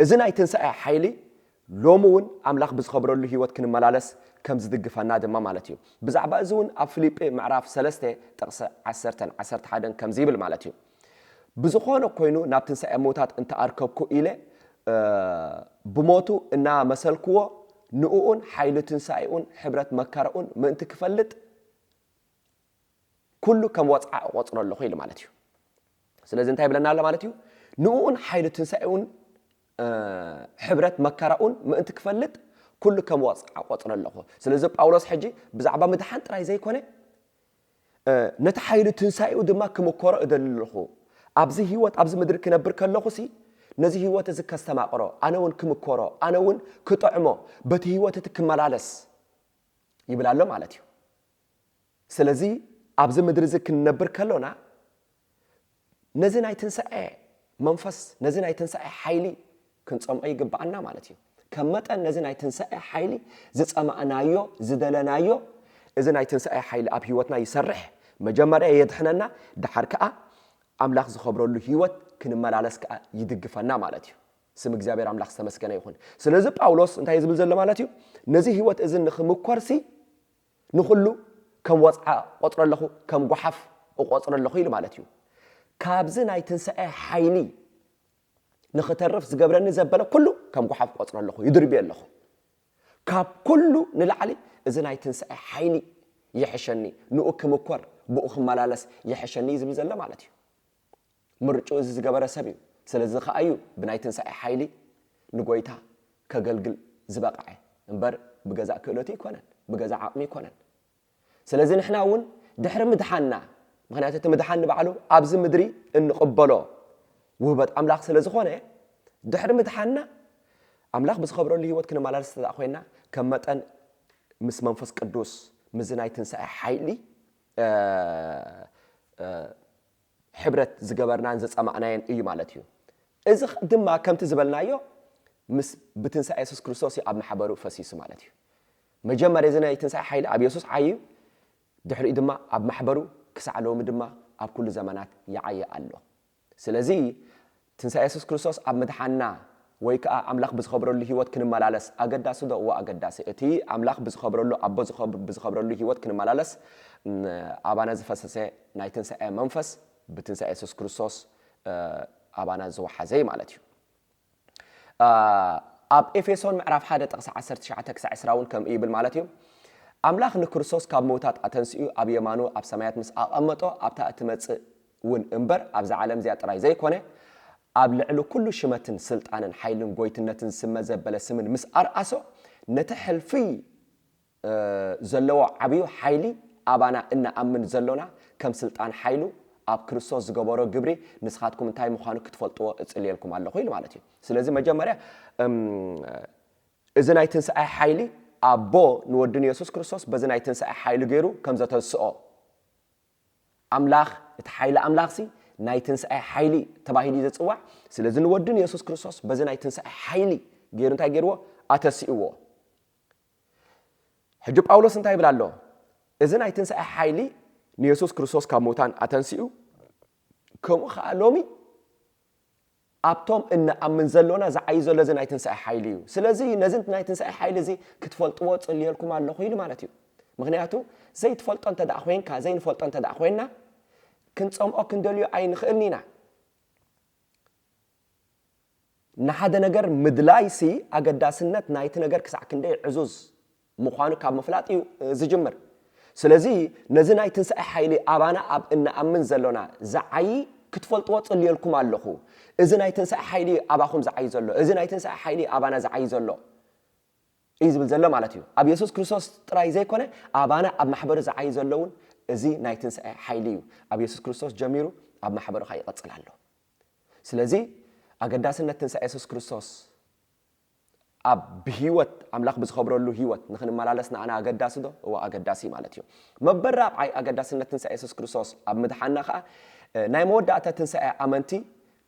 እዚ ናይ ትንሳኤ ሓይሊ ሎሚ እውን ኣምላኽ ብዝኸብረሉ ህይወት ክንመላለስ ከም ዝድግፈና ድማ ማለት እዩ። ብዛዕባ እዚ እውን ኣብ ፊልጲ ምዕራፍ ሰለስተ ጥቕሲ ዓሰርተን ዓሰርተ ሓደን ከምዚ ይብል ማለት እዩ። ብዝኾነ ኮይኑ ናብ ትንሳኤ ምዉታት እንተኣርከብኩ ኢለ ብሞቱ እናመሰልክዎ ንእኡን ሓይሊ ትንሳኤኡን ሕብረት መከራኡን ምእንቲ ክፈልጥ ኩሉ ከም ወፅዓ እቆፅሮ ኣለኹ ኢሉ ማለት እዩ። ስለዚ እንታይ ይብለና ኣሎ ማለት እዩ? ንእኡን ሓይሊ ትንሳኤኡን ሕብረት መከራኡን ምእንቲ ክፈልጥ ኩሉ ከም ወፅዓ እቆፅሮ ኣለኹ። ስለዚ ጳውሎስ ሕጂ ብዛዕባ ምድሓን ጥራይ ዘይኮነ ነቲ ሓይሊ ትንሳኤኡ ድማ ክምኮሮ እደሊ ኣለኹ። ኣብዚ ህይወት ኣብዚ ምድሪ ክነብር ከለኹ ሲ ነዚ ህይወት እዚ ከስተማቕሮ ኣነ እውን ክምኮሮ ኣነ እውን ክጥዕሞ በቲ ህይወት እቲ ክመላለስ ይብል ኣሎ ማለት እዩ። ስለዚ ኣብዚ ምድሪ እዚ ክንነብር ከሎና ነዚ ናይ ትንሳኤ መንፈስ ነዚ ናይ ትንሳኤ ሓይሊ ክንጸምኦ ይግብኣና ማለት እዩ። ከም መጠን ነዚ ናይ ትንሳኤ ሓይሊ ዝጸማእናዮ፣ ዝደለናዮ፣ እዚ ናይ ትንሳኤ ሓይሊ ኣብ ህይወትና ይሰርሕ። መጀመርያ የድሕነና፣ ደሓር ከኣ ኣምላኽ ዝኸብረሉ ህይወት ክንመላለስ ከኣ ይድግፈና ማለት እዩ። ስም እግዚኣብሔር ኣምላኽ ዝተመስገነ ይኹን። ስለዚ ጳውሎስ እንታይ ዝብል ዘሎ ማለት እዩ? ነዚ ህይወት እዚ ንኽምኮርሲ ንኹሉ ከም ወጽዓ ቆጽሮ ኣለኹ፣ ከም ጓሓፍ እቆጽሮ ኣለኹ ኢሉ ማለት እዩ። ካብዚ ናይ ትንሳኤ ሓይሊ ንኽተርፍ ዝገብረኒ ዘበለ ኩሉ ከም ጓሓፍ ቆጽሮ ኣለኹ፣ ይድርብዮ ኣለኹ። ካብ ኩሉ ንላዕሊ እዚ ናይ ትንሳኤ ሓይሊ ይሕሸኒ፣ ንኡ ክምኮር፣ ብኡ ክመላለስ ይሕሸኒ እዩ ዝብል ዘሎ ማለት እዩ። ምርጭኡ እዚ ዝገበረ ሰብ እዩ። ስለዚ ከኣ እዩ ብናይ ትንሳኤ ሓይሊ ንጎይታ ከገልግል ዝበቕዐ እምበር ብገዛእ ክእለቱ ኣይኮነን፣ ብገዛእ ዓቕሚ ኣይኮነን። ስለዚ ንሕና እውን ድሕሪ ምድሓንና፣ ምኽንያቱ እቲ ምድሓን ንባዕሉ ኣብዚ ምድሪ እንቕበሎ ውህበት ኣምላኽ ስለ ዝኾነ፣ ድሕሪ ምድሓንና ኣምላኽ ብዝኸብረሉ ህይወት ክንመላለስ እንተ ኮይንና፣ ከም መጠን ምስ መንፈስ ቅዱስ ምስዚ ናይ ትንሳኤ ሓይሊ እ፣ እ፣ ሕብረት ዝገበርናን ዝጸማእናየን እዩ ማለት እዩ። እዚ ድማ ከምቲ ዝበልናዮ ምስ ብትንሳኤ የሱስ ክርስቶስ እዩ ኣብ ማሕበሩ ፈሲሱ ማለት እዩ። መጀመርያ እዚ ናይ ትንሳኤ ሓይሊ ኣብ የሱስ ዓዩ፣ ድሕሪኡ ድማ ኣብ ማሕበሩ ክሳዕ ሎሚ ድማ ኣብ ኩሉ ዘመናት ይዓየ ኣሎ። ስለዚ ትንሳኤ የሱስ ክርስቶስ ኣብ ምድሓንና ወይ ከኣ ኣምላኽ ብዝኸብረሉ ህይወት ክንመላለስ ኣገዳሲ ዶ? እወ ኣገዳሲ። እቲ ኣምላኽ ብዝኸብረሉ፣ ኣቦ ዝኸብ-፣ ብዝኸብረሉ ህይወት ክንመላለስ ም፣ ኣባና ዝፈሰሰ ናይ ትንሳኤ መንፈስ ብትንሳኤ የሱስ ክርስቶስ እ፣ ኣባና ዝወሓዘ ማለት እዩ። እ፣ ኣብ ኤፌሶን ምዕራፍ ሓደ ጥቕሲ ዓሰርተ ትሽዓተ ክሳዕ ዕስራ እውን ከምኡ ይብል ማለት እዩ። ኣምላኽ ንክርስቶስ ካብ ምውታት ኣተንሲኡ ኣብ የማኑ ኣብ ሰማያት ምስ ኣቐመጦ ኣብታ እትመጽእ እውን እምበር ኣብዛ ዓለም እዚኣ ጥራይ ዘይኮነ ኣብ ልዕሊ ኩሉ ሽመትን ስልጣንን ሓይልን ጎይትነትን ዝስመ ዘበለ ስምን ምስ ኣርኣሶ ነቲ ሕልፊ እ፣ ዘለዎ ዓብዩ ሓይሊ ኣባና እንኣምን ዘሎና ከም ስልጣን ሓይሉ ኣብ ክርስቶስ ዝገበሮ ግብሪ ንስኻትኩም እንታይ ምዃኑ ክትፈልጥዎ እጽልየልኩም ኣለኹ ኢሉ ማለት እዩ። ስለዚ መጀመርያ እም፣ እዚ ናይ ትንሳኤ ሓይሊ ኣቦ ንወድን የሱስ ክርስቶስ በዚ ናይ ትንሳኤ ሓይሊ ገይሩ ከም ዘተንስኦ ኣምላኽ እቲ ሓይሊ ኣምላኽሲ ናይ ትንሳኤ ሓይሊ ተባሂሉ እዩ ዝጽዋዕ። ስለዚ ንወድን የሱስ ክርስቶስ በዚ ናይ ትንሳኤ ሓይሊ ገይሩ እንታይ ገይርዎ? ኣተሲእዎ። ሕጂ ጳውሎስ እንታይ ይብል ኣሎ? እዚ ናይ ትንሳኤ ሓይሊ ንየሱስ ክርስቶስ ካብ ሙታን ኣተንሲኡ፣ ከምኡ ኸዓ ሎሚ ኣብቶም እንኣምን ዘሎና ዝዓዩ ዘሎ እዚ ናይ ትንሳኤ ሓይሊ እዩ። ስለዚ ነዚ ናይ ትንሳኤ ሓይሊ እዚ ክትፈልጥዎ ጽልየልኩም ኣለኹ ኢሉ ማለት እዩ። ምኽንያቱ ዘይትፈልጦ እንተ ደኣ ኮይንካ፣ ዘይንፈልጦ እንተ ደኣ ኮይንና፣ ክንጸምኦ ክንደልዮ ኣይንኽእልን ኢና። ንሓደ ነገር ምድላይሲ ኣገዳስነት ናይቲ ነገር ክሳዕ ክንደይ ዕዙዝ ምዃኑ ካብ ምፍላጥ እዩ ዝጅምር። ስለዚ ነዚ ናይ ትንሳኤ ሓይሊ ኣባና ኣብ እንኣምን ዘሎና ዝዓዪ ክትፈልጥዎ ጽልየልኩም ኣለኹ። እዚ ናይ ትንሳኤ ሓይሊ ኣባኹም ዝዓዪ ዘሎ፣ እዚ ናይ ትንሳኤ ሓይሊ ኣባና ዝዓዪ ዘሎ እዩ ዝብል ዘሎ ማለት እዩ። ኣብ የሱስ ክርስቶስ ጥራይ ዘይኮነ ኣባና ኣብ ማሕበሩ ዝዓዪ ዘሎ እውን እዚ ናይ ትንሳኤ ሓይሊ እዩ። ኣብ የሱስ ክርስቶስ ጀሚሩ ኣብ ማሕበሩ ኸዓ ይቐጽል ኣሎ። ስለዚ ኣገዳስነት ትንሳኤ የሱስ ክርስቶስ ኣብ ብህይወት ኣምላኽ ብዝኸብረሉ ህይወት ንኽንመላለስ ንኣና ኣገዳሲ ዶ? እወ ኣገዳሲ ማለት እዩ። መበል ራብዓይ ኣገዳስነት ትንሳኤ የሱስ ክርስቶስ ኣብ ምድሓንና ኸዓ እ፣ ናይ መወዳእታ ትንሳኤ ኣመንቲ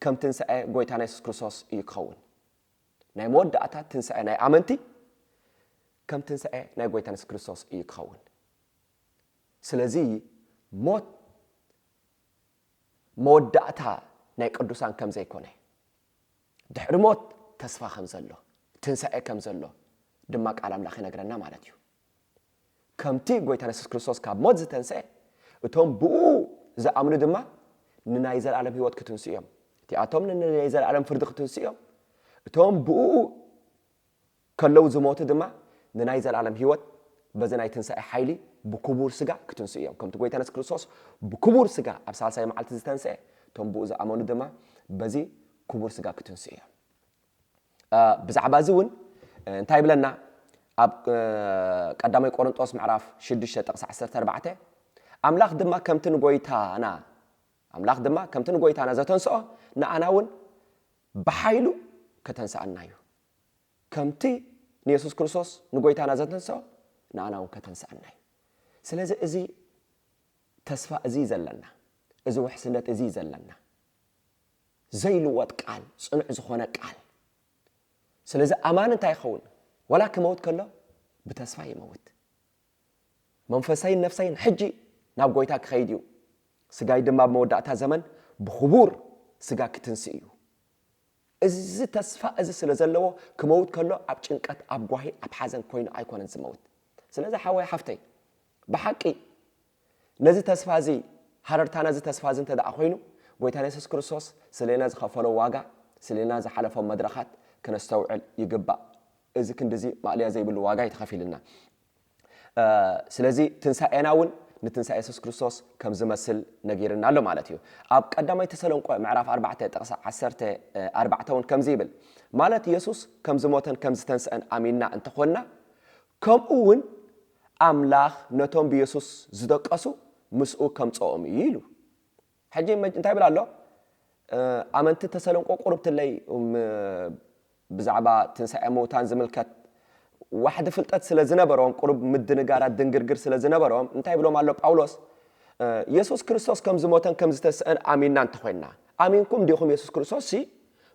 ከም ትንሳኤ ጎይታና የሱስ ክርስቶስ እዩ ክኸውን። ናይ መወዳእታ ትንሳኤ ናይ ኣመንቲ ከም ትንሳኤ ናይ ጎይታና የሱስ ክርስቶስ እዩ ክኸውን። ስለዚ ሞት መወዳእታ ናይ ቅዱሳን ከም ዘይኮነ፣ ድሕሪ ሞት ተስፋ ከም ዘሎ፣ ትንሳኤ ከም ዘሎ ድማ ቃል ኣምላኽ ይነግረና ማለት እዩ። ከምቲ ጎይታና የሱስ ክርስቶስ ካብ ሞት ዝተንስአ፣ እቶም ብኡ ዝኣምኑ ድማ ንናይ ዘለኣለም ህይወት ክትንስኡ እዮም። እቲኣቶም ንናይ ዘለኣለም ፍርዲ ክትንስኡ እዮም። እቶም ብኡ ከለዉ ዝሞቱ ድማ ንናይ ዘለኣለም ህይወት በዚ ናይ ትንሳኤ ሓይሊ ብክቡር ስጋ ክትንስኡ እዮም። ከምቲ ጎይታና የሱስ ክርስቶስ ብክቡር ስጋ ኣብ ሳልሳይ መዓልቲ ዝተንስአ፣ እቶም ብኡ ዝኣመኑ ድማ በዚ ክቡር ስጋ ክትንስኡ እዮም። እ፣ ብዛዕባ እዚ እውን፣ እ፣ እንታይ ይብለና? ኣብ፣ እ፣ ቀዳማይ ቆሮንጦስ ምዕራፍ ሽዱሽተ ጥቕሲ ዓሰርተ ኣርባዕተ፣ ኣምላኽ ድማ ከምቲ ንጎይታና፣ ኣምላኽ ድማ ከምቲ ንጎይታና ዘተንስኦ ንኣና እውን ብሓይሉ ከተንስኣና እዩ። ከምቲ ንየሱስ ክርስቶስ ንጎይታና ዘተንስኦ ንኣና እውን ከተንስኣና እዩ። ስለዚ እዚ ተስፋ እዚ እዩ ዘለና፣ እዚ ውሕስነት እዚ እዩ ዘለና። ዘይልወጥ ቃል፣ ጽኑዕ ዝኾነ ቃል። ስለዚ ኣማኒ እንታይ ይኸውን? ዋላ ክመውት ከሎ ብተስፋ ይመውት። መንፈሰይን ነፍሰይን ሕጂ ናብ ጎይታ ክኸይድ እዩ፣ ስጋይ ድማ ኣብ መወዳእታ ዘመን ብኽቡር ስጋ ክትንስእ እዩ። እዚ ተስፋ እዚ ስለ ዘለዎ ክመውት ከሎ ኣብ ጭንቀት፣ ኣብ ጓሂ፣ ኣብ ሓዘን ኮይኑ ኣይኮነን ዝመውት። ስለዚ ሓወይ ሓፍተይ፣ ብሓቂ ነዚ ተስፋ እዚ፣ ሃረርታና እዚ ተስፋ እዚ እንተ ደኣ ኮይኑ፣ ጎይታና የሱስ ክርስቶስ ስሌና ዝኸፈሎ ዋጋ፣ ስሌና ዝሓለፎ መድረኻት ክነስተውዕል ይግባእ። እዚ ክንድዚ ማእለያ ዘይብሉ ዋጋ እዩ ተኸፊልና። ስለዚ ትንሳኤና እውን ንትንሳኤ የሱስ ክርስቶስ ከም ዝመስል ነጊርና ኣሎ ማለት እዩ። ኣብ ቀዳማይ ተሰሎንቆ ምዕራፍ ኣርባዕተ ጥቕሲ ዓሰርተ ኣርባዕተ እውን ከምዚ ይብል፣ ማለት የሱስ ከም ዝሞተን ከም ዝተንስአን ኣሚንና እንተኾንና፣ ከምኡ እውን ኣምላኽ ነቶም ብየሱስ ዝደቀሱ ምስኡ ከምጽኦም እዩ ኢሉ። ሕጂ እንታይ ይብል ኣሎ? ኣመንቲ ተሰሎንቆ ቁሩብ ትለይ ብዛዕባ ትንሳኤ ምውታን ዝምልከት ዋሕዲ ፍልጠት ስለ ዝነበሮም፣ ቁሩብ ምድንጋራት ድንግርግር ስለ ዝነበሮም እንታይ ይብሎም ኣሎ ጳውሎስ? የሱስ ክርስቶስ ከም ዝሞተን ከም ዝተስአን ኣሚንና እንተኾይንና፣ ኣሚንኩም ዲኹም የሱስ ክርስቶስ ሲ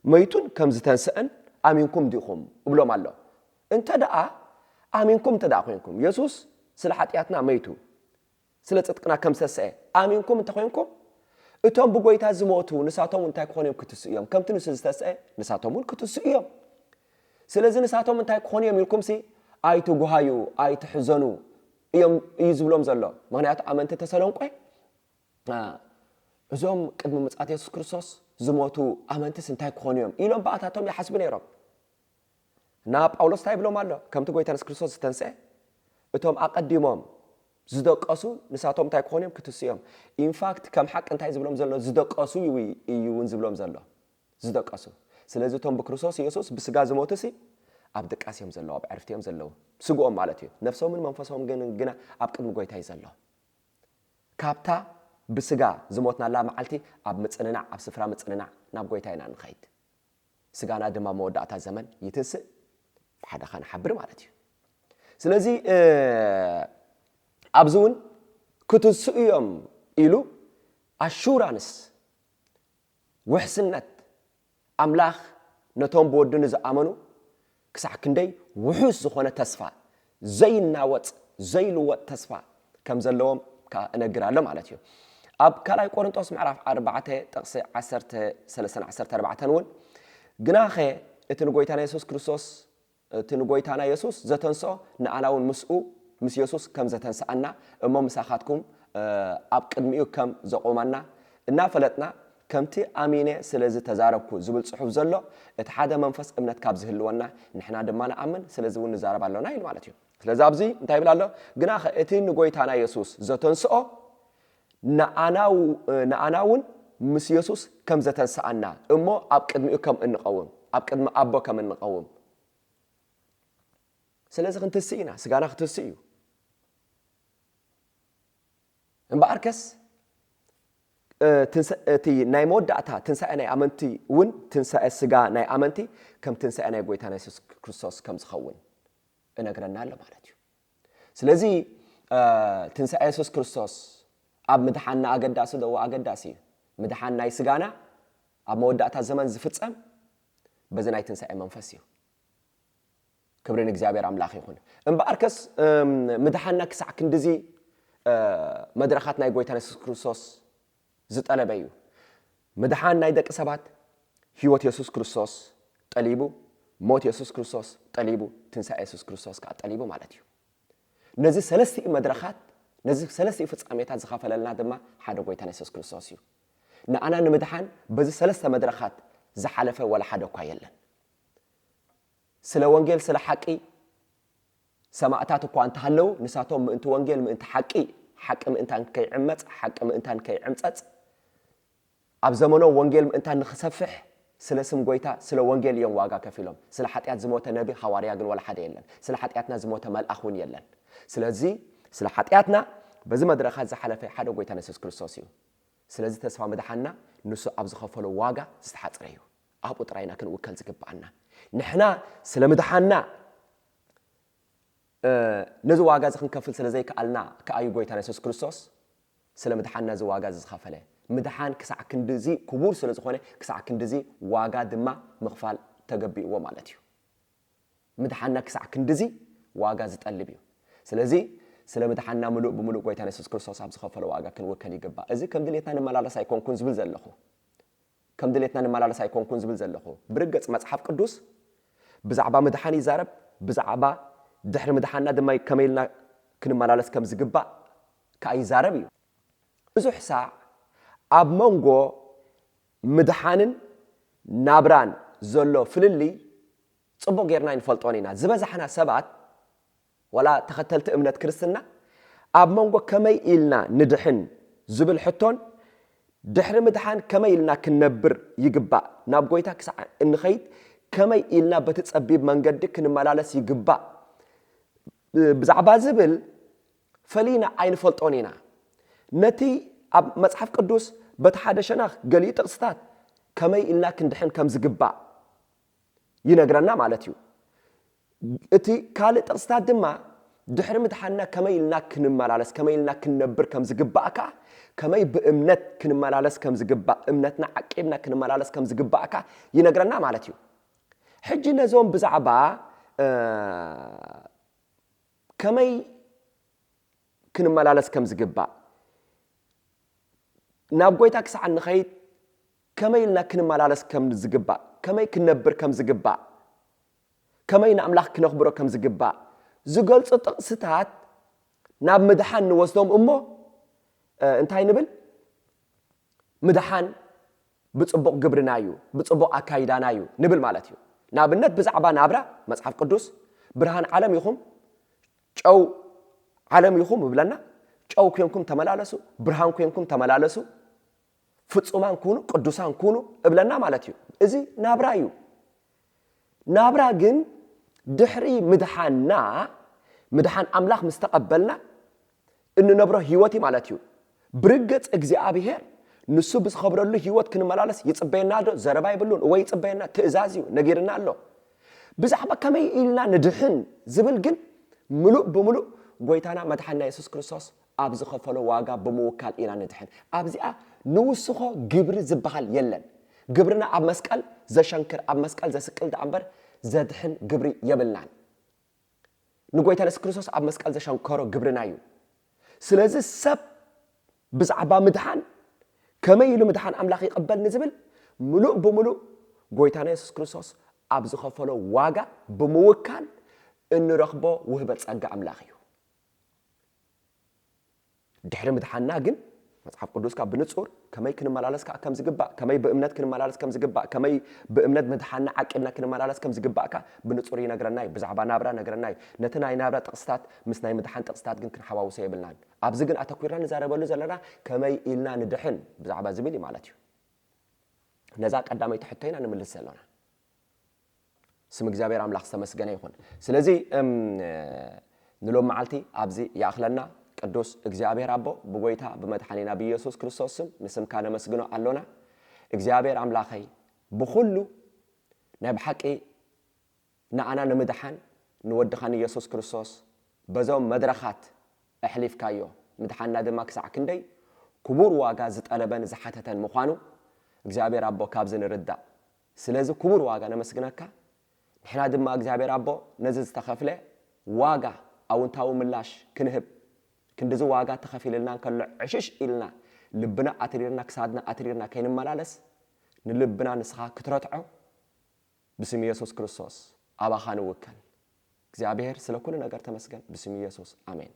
መይቱን ከም ዝተንስአን ኣሚንኩም ዲኹም እብሎም ኣሎ። እንተ ደኣ ኣሚንኩም እንተ ደኣ ኮይንኩም፣ የሱስ ስለ ሓጢኣትና መይቱ፣ ስለ ጽድቅና ከም ዝተስአ ኣሚንኩም እንተኾይንኩም፣ እቶም ብጎይታ ዝሞቱ ንሳቶም እንታይ ክኾኑ እዮም? ክትስኡ እዮም። ከምቲ ንሱ ዝተስአ ንሳቶም እውን ክትስኡ እዮም። ስለዚ ንሳቶም እንታይ ክኾኑ እዮም ኢልኩምሲ ኣይትጉሃዩ፣ ኣይትሕዘኑ እዮም እዩ ዝብሎም ዘሎ። ምኽንያቱ ኣመንቲ ተሰሎንቆ፣ እዞም ቅድሚ ምጽኣት የሱስ ክርስቶስ ዝሞቱ ኣመንትስ እንታይ ክኾኑ እዮም ኢሎም ብኣታቶም ይሓስቡ ነይሮም። እና ጳውሎስ እንታይ ይብሎም ኣሎ? ከምቲ ጎይታ የሱስ ክርስቶስ ዝተንስአ፣ እቶም ኣቐዲሞም ዝደቀሱ ንሳቶም እንታይ ክኾኑ እዮም? ክትስኡ እዮም። ኢንፋክት ከም ሓቂ እንታይ ዝብሎም ዘሎ? ዝደቀሱ እዩ እውን ዝብሎም ዘሎ። ዝደቀሱ። ስለዚ እቶም ብክርስቶስ የሱስ ብስጋ ዝሞቱ ሲ ኣብ ድቃስ እዮም ዘለዉ፣ ኣብ ዕርፍቲ እዮም ዘለዉ። ስግኦም ማለት እዩ። ነፍሶምን መንፈሶም ግን ግና ኣብ ቅድሚ ጎይታ እዩ ዘሎ። ካብታ ብስጋ ዝሞትናላ መዓልቲ ኣብ ምጽንናዕ፣ ኣብ ስፍራ ምጽንናዕ ናብ ጎይታ ኢና ንኸይድ። ስጋና ድማ መወዳእታ ዘመን ይትንስእ፣ ብሓደኻ ንሓብር ማለት እዩ። ስለዚ ኣብዚ እውን ክትስኡ እዮም ኢሉ ኣሹራንስ፣ ውሕስነት ኣምላኽ ነቶም ብወዱ ንዝኣመኑ ክሳዕ ክንደይ ውሑስ ዝኾነ ተስፋ፣ ዘይናወጽ ዘይልወጥ ተስፋ ከም ዘለዎም ከኣ እነግር ኣሎ ማለት እዩ። ኣብ ካልኣይ ቆርንጦስ ምዕራፍ ኣርባዕተ ጥቕሲ ዓሰርተ ሰለስተ ዓሰርተ ኣርባዕተ እውን፣ ግናኸ እቲ ንጎይታና የሱስ ክርስቶስ እቲ ንጎይታና የሱስ ዘተንስኦ ንኣና እውን ምስኡ ምስ የሱስ ከም ዘተንስኣና እሞ ምሳኻትኩም ኣብ ቅድሚኡ ከም ዘቆማና እናፈለጥና፣ ከምቲ ኣሚነ ስለ ዝተዛረብኩ ዝብል ጽሑፍ ዘሎ፣ እቲ ሓደ መንፈስ እምነት ካብ ዝህልወና ንሕና ድማ ንኣምን፣ ስለዚ እውን ንዛረብ ኣሎና ኢሉ ማለት እዩ። ስለዚ ኣብዚ እንታይ ይብል ኣሎ? ግናኸ እቲ ንጎይታና የሱስ ዘተንስኦ ንኣና እውን ምስ የሱስ ከም ዘተንስኣና እሞ ኣብ ቅድሚኡ ከም እንቐውም፣ ኣብ ቅድሚ ኣቦ ከም እንቐውም። ስለዚ ክንትስእ ኢና፣ ስጋና ክትስእ እዩ። እምበኣርከስ እቲ ናይ መወዳእታ ትንሳኤ ናይ ኣመንቲ እውን ትንሳኤ ስጋ ናይ ኣመንቲ ከም ትንሳኤ ናይ ጎይታና የሱስ ክርስቶስ ከም ዝኸውን እነግረና ኣሎ ማለት እዩ። ስለዚ ትንሳኤ የሱስ ክርስቶስ ኣብ ምድሓንና ኣገዳሲ ዶ? ኣገዳሲ እዩ። ምድሓን ናይ ስጋና ኣብ መወዳእታ ዘመን ዝፍጸም በዚ ናይ ትንሳኤ መንፈስ እዩ። ክብሪ ንእግዚኣብሔር ኣምላኽ ይኹን። እምበኣርከስ ምድሓንና ክሳዕ ክንድዚ መድረኻት ናይ ጎይታና የሱስ ክርስቶስ ዝጠለበ እዩ። ምድሓን ናይ ደቂ ሰባት ህይወት የሱስ ክርስቶስ ጠሊቡ፣ ሞት የሱስ ክርስቶስ ጠሊቡ፣ ትንሳኤ የሱስ ክርስቶስ ከኣ ጠሊቡ ማለት እዩ። ነዚ ሰለስቲኡ መድረኻት፣ ነዚ ሰለስቲኡ ፍጻሜታት ዝኸፈለልና ድማ ሓደ ጎይታና የሱስ ክርስቶስ እዩ። ንኣና ንምድሓን በዚ ሰለስተ መድረኻት ዝሓለፈ ዋላ ሓደ እኳ የለን። ስለ ወንጌል ስለ ሓቂ ሰማእታት እኳ እንተሃለዉ፣ ንሳቶም ምእንቲ ወንጌል ምእንቲ ሓቂ፣ ሓቂ ምእንታን ከይዕመጽ፣ ሓቂ ምእንታን ከይዕምጸጽ፣ ኣብ ዘመኖም ወንጌል ምእንታን ንኽሰፍሕ ስለ ስም ጎይታ ስለ ወንጌል እዮም ዋጋ ከፊሎም። ስለ ሓጢኣት ዝሞተ ነቢ ሃዋርያ ግን ዋላ ሓደ የለን። ስለ ሓጢኣትና ዝሞተ መልኣኽ እውን የለን። ስለዚ ስለ ሓጢኣትና በዚ መድረኻት ዝሓለፈ ሓደ ጎይታና የሱስ ክርስቶስ እዩ። ስለዚ ተስፋ ምድሓንና ንሱ ኣብ ዝኸፈሎ ዋጋ ዝተሓጽረ እዩ። ኣብኡ ጥራይ ኢና ክንውከል ዝግብኣና። ንሕና ስለ ምድሓንና ነዚ ዋጋ እዚ ክንከፍል ስለ ዘይከኣልና ከኣ እዩ ጎይታና የሱስ ክርስቶስ ስለ ምድሓንና እዚ ዋጋ እዚ ዝኸፈለ። ምድሓን ክሳዕ ክንድዚ ክቡር ስለ ዝኾነ፣ ክሳዕ ክንድዚ ዋጋ ድማ ምኽፋል ተገቢእዎ ማለት እዩ። ምድሓንና ክሳዕ ክንድዚ ዋጋ ዝጠልብ እዩ። ስለዚ ስለ ምድሓንና ምሉእ ብምሉእ ጎይታና የሱስ ክርስቶስ ኣብ ዝኸፈሎ ዋጋ ክንውከል ይግባእ። እዚ ከም ድሌትና ንመላለስ ኣይኮንኩን ዝብል ዘለኹ። ከም ድሌትና ንመላለስ ኣይኮንኩን ዝብል ዘለኹ። ብርግጽ መጽሓፍ ቅዱስ ብዛዕባ ምድሓን ይዛረብ፣ ብዛዕባ ድሕሪ ምድሓንና ድማ ከመይ ኢልና ክንመላለስ ከም ዝግባእ ከኣ ይዛረብ እዩ። ብዙሕ ሳዕ ኣብ መንጎ ምድሓንን ናብራን ዘሎ ፍልልይ ጽቡቕ ጌርና ኣይንፈልጦን ኢና። ዝበዛሕና ሰባት፣ ዋላ ተኸተልቲ እምነት ክርስትና፣ ኣብ መንጎ ከመይ ኢልና ንድሕን ዝብል ሕቶን ድሕሪ ምድሓን ከመይ ኢልና ክንነብር ይግባእ፣ ናብ ጎይታ ክሳዕ እንኸይድ ከመይ ኢልና በቲ ጸቢብ መንገዲ ክንመላለስ ይግባእ ብዛዕባ ዝብል ፈሊና ኣይንፈልጦን ኢና። ነቲ ኣብ መጽሓፍ ቅዱስ በቲ ሓደ ሸነኽ ገሊኡ ጥቕስታት ከመይ ኢልና ክንድሕን ከም ዝግባእ ይነግረና ማለት እዩ። እቲ ካልእ ጥቕስታት ድማ ድሕሪ ምድሓንና ከመይ ኢልና ክንመላለስ፣ ከመይ ኢልና ክንነብር ከም ዝግባእ ከኣ፣ ከመይ ብእምነት ክንመላለስ ከም ዝግባእ፣ እምነትና ዓቂብና ክንመላለስ ከም ዝግባእ ከኣ ይነግረና ማለት እዩ። ሕጂ ነዞም ብዛዕባ፣ እ፣ ከመይ ክንመላለስ ከም ዝግባእ፣ ናብ ጎይታ ክሳዕ እንኸይድ ከመይ ኢልና ክንመላለስ ከም ዝግባእ፣ ከመይ ክንነብር ከም ዝግባእ፣ ከመይ ንኣምላኽ ክነኽብሮ ከም ዝግባእ ዝገልጹ ጥቕስታት ናብ ምድሓን ንወስዶም እሞ፣ እ፣ እንታይ ንብል? ምድሓን ብጽቡቕ ግብርና እዩ፣ ብጽቡቕ ኣካይዳና እዩ ንብል ማለት እዩ። ንኣብነት ብዛዕባ ናብራ መጽሓፍ ቅዱስ፣ "ብርሃን ዓለም ኢኹም፣ ጨው ዓለም ኢኹም" እብለና። "ጨው ኴንኩም ተመላለሱ፣ ብርሃን ኮይንኩም ተመላለሱ፣ ፍጹማን ኩኑ፣ ቅዱሳን ኩኑ" እብለና ማለት እዩ። እዚ ናብራ እዩ። ናብራ ግን ድሕሪ ምድሓንና፣ ምድሓን ኣምላኽ ምስ ተቐበልና እንነብሮ ህይወት እዩ ማለት እዩ። ብርግጽ እግዚኣብሔር ንሱ ብዝኸብረሉ ህይወት ክንመላለስ ይጽበየና ዶ? ዘረባ የብሉን። እወ ይጽበየና፣ ትእዛዝ እዩ፣ ነጊርና ኣሎ። ብዛዕባ ከመይ ኢልና ንድሕን ዝብል ግን ምሉእ ብምሉእ ጎይታና መድሓንና የሱስ ክርስቶስ ኣብ ዝኸፈሎ ዋጋ ብምውካል ኢና ንድሕን። ኣብዚኣ ንውስኾ ግብሪ ዝበሃል የለን። ግብርና ኣብ መስቀል ዘሸንክር፣ ኣብ መስቀል ዘስቅል ደኣ እምበር ዘድሕን ግብሪ የብልናን። ንጎይታ የሱስ ክርስቶስ ኣብ መስቀል ዘሸንከሮ ግብርና እዩ። ስለዚ ሰብ ብዛዕባ ምድሓን፣ ከመይ ኢሉ ምድሓን ኣምላኽ ይቕበል ንዝብል ምሉእ ብምሉእ ጎይታና የሱስ ክርስቶስ ኣብ ዝኸፈሎ ዋጋ ብምውካል እንረኽቦ ውህበት ጸጋ ኣምላኽ እዩ። ድሕሪ ምድሓንና ግን መጽሓፍ ቅዱስካ ብንጹር ከመይ ክንመላለስ ከኣ ከም ዝግባእ፣ ከመይ ብእምነት ክንመላለስ ከም ዝግባእ፣ ከመይ ብእምነት ምድሓንና ዓቂብና ክንመላለስ ከም ዝግባእካ ብንጹር ይነግረና እዩ። ብዛዕባ ናብራ ነግረና እዩ። ነቲ ናይ ናብራ ጥቕስታት ምስ ናይ ምድሓን ጥቕስታት ግን ክንሓዋውሶ የብልናን። ኣብዚ ግን ኣተኲርና ንዛረበሉ ዘለና ከመይ ኢልና ንድሕን ብዛዕባ ዝብል እዩ ማለት እዩ። ነዛ ቀዳመይቲ ሕቶ ኢና ንምልስ ዘለና። ስም እግዚኣብሔር ኣምላኽ ዝተመስገነ ይኹን። ስለዚ፣ እም፣ ንሎም መዓልቲ ኣብዚ ይኣኽለና። ቅዱስ እግዚኣብሔር ኣቦ ብጎይታ ብመድሓኒና ብኢየሱስ ክርስቶስ ስም ንስምካ ነመስግኖ ኣሎና። እግዚኣብሔር ኣምላኸይ ብኹሉ ናይ ብሓቂ ንኣና ንምድሓን ንወድኻ ንኢየሱስ ክርስቶስ በዞም መድረኻት ኣሕሊፍካዮ። ምድሓንና ድማ ክሳዕ ክንደይ ክቡር ዋጋ ዝጠለበን ዝሓተተን ምዃኑ እግዚኣብሔር ኣቦ ካብዚ ንርዳእ። ስለዚ ክቡር ዋጋ ነመስግነካ። ንሕና ድማ እግዚኣብሔር ኣቦ ነዚ ዝተኸፍለ ዋጋ ኣውንታዊ ምላሽ ክንህብ፣ ክንድዚ ዋጋ ተኸፊልልና እንከሎ ዕሽሽ ኢልና ልብና ኣትሪርና ክሳድና ኣትሪርና ከይንመላለስ ንልብና ንስኻ ክትረትዖ ብስም ኢየሱስ ክርስቶስ ኣባኻ ንውከል። እግዚኣብሔር ስለ ኩሉ ነገር ተመስገን። ብስም ኢየሱስ ኣሜን።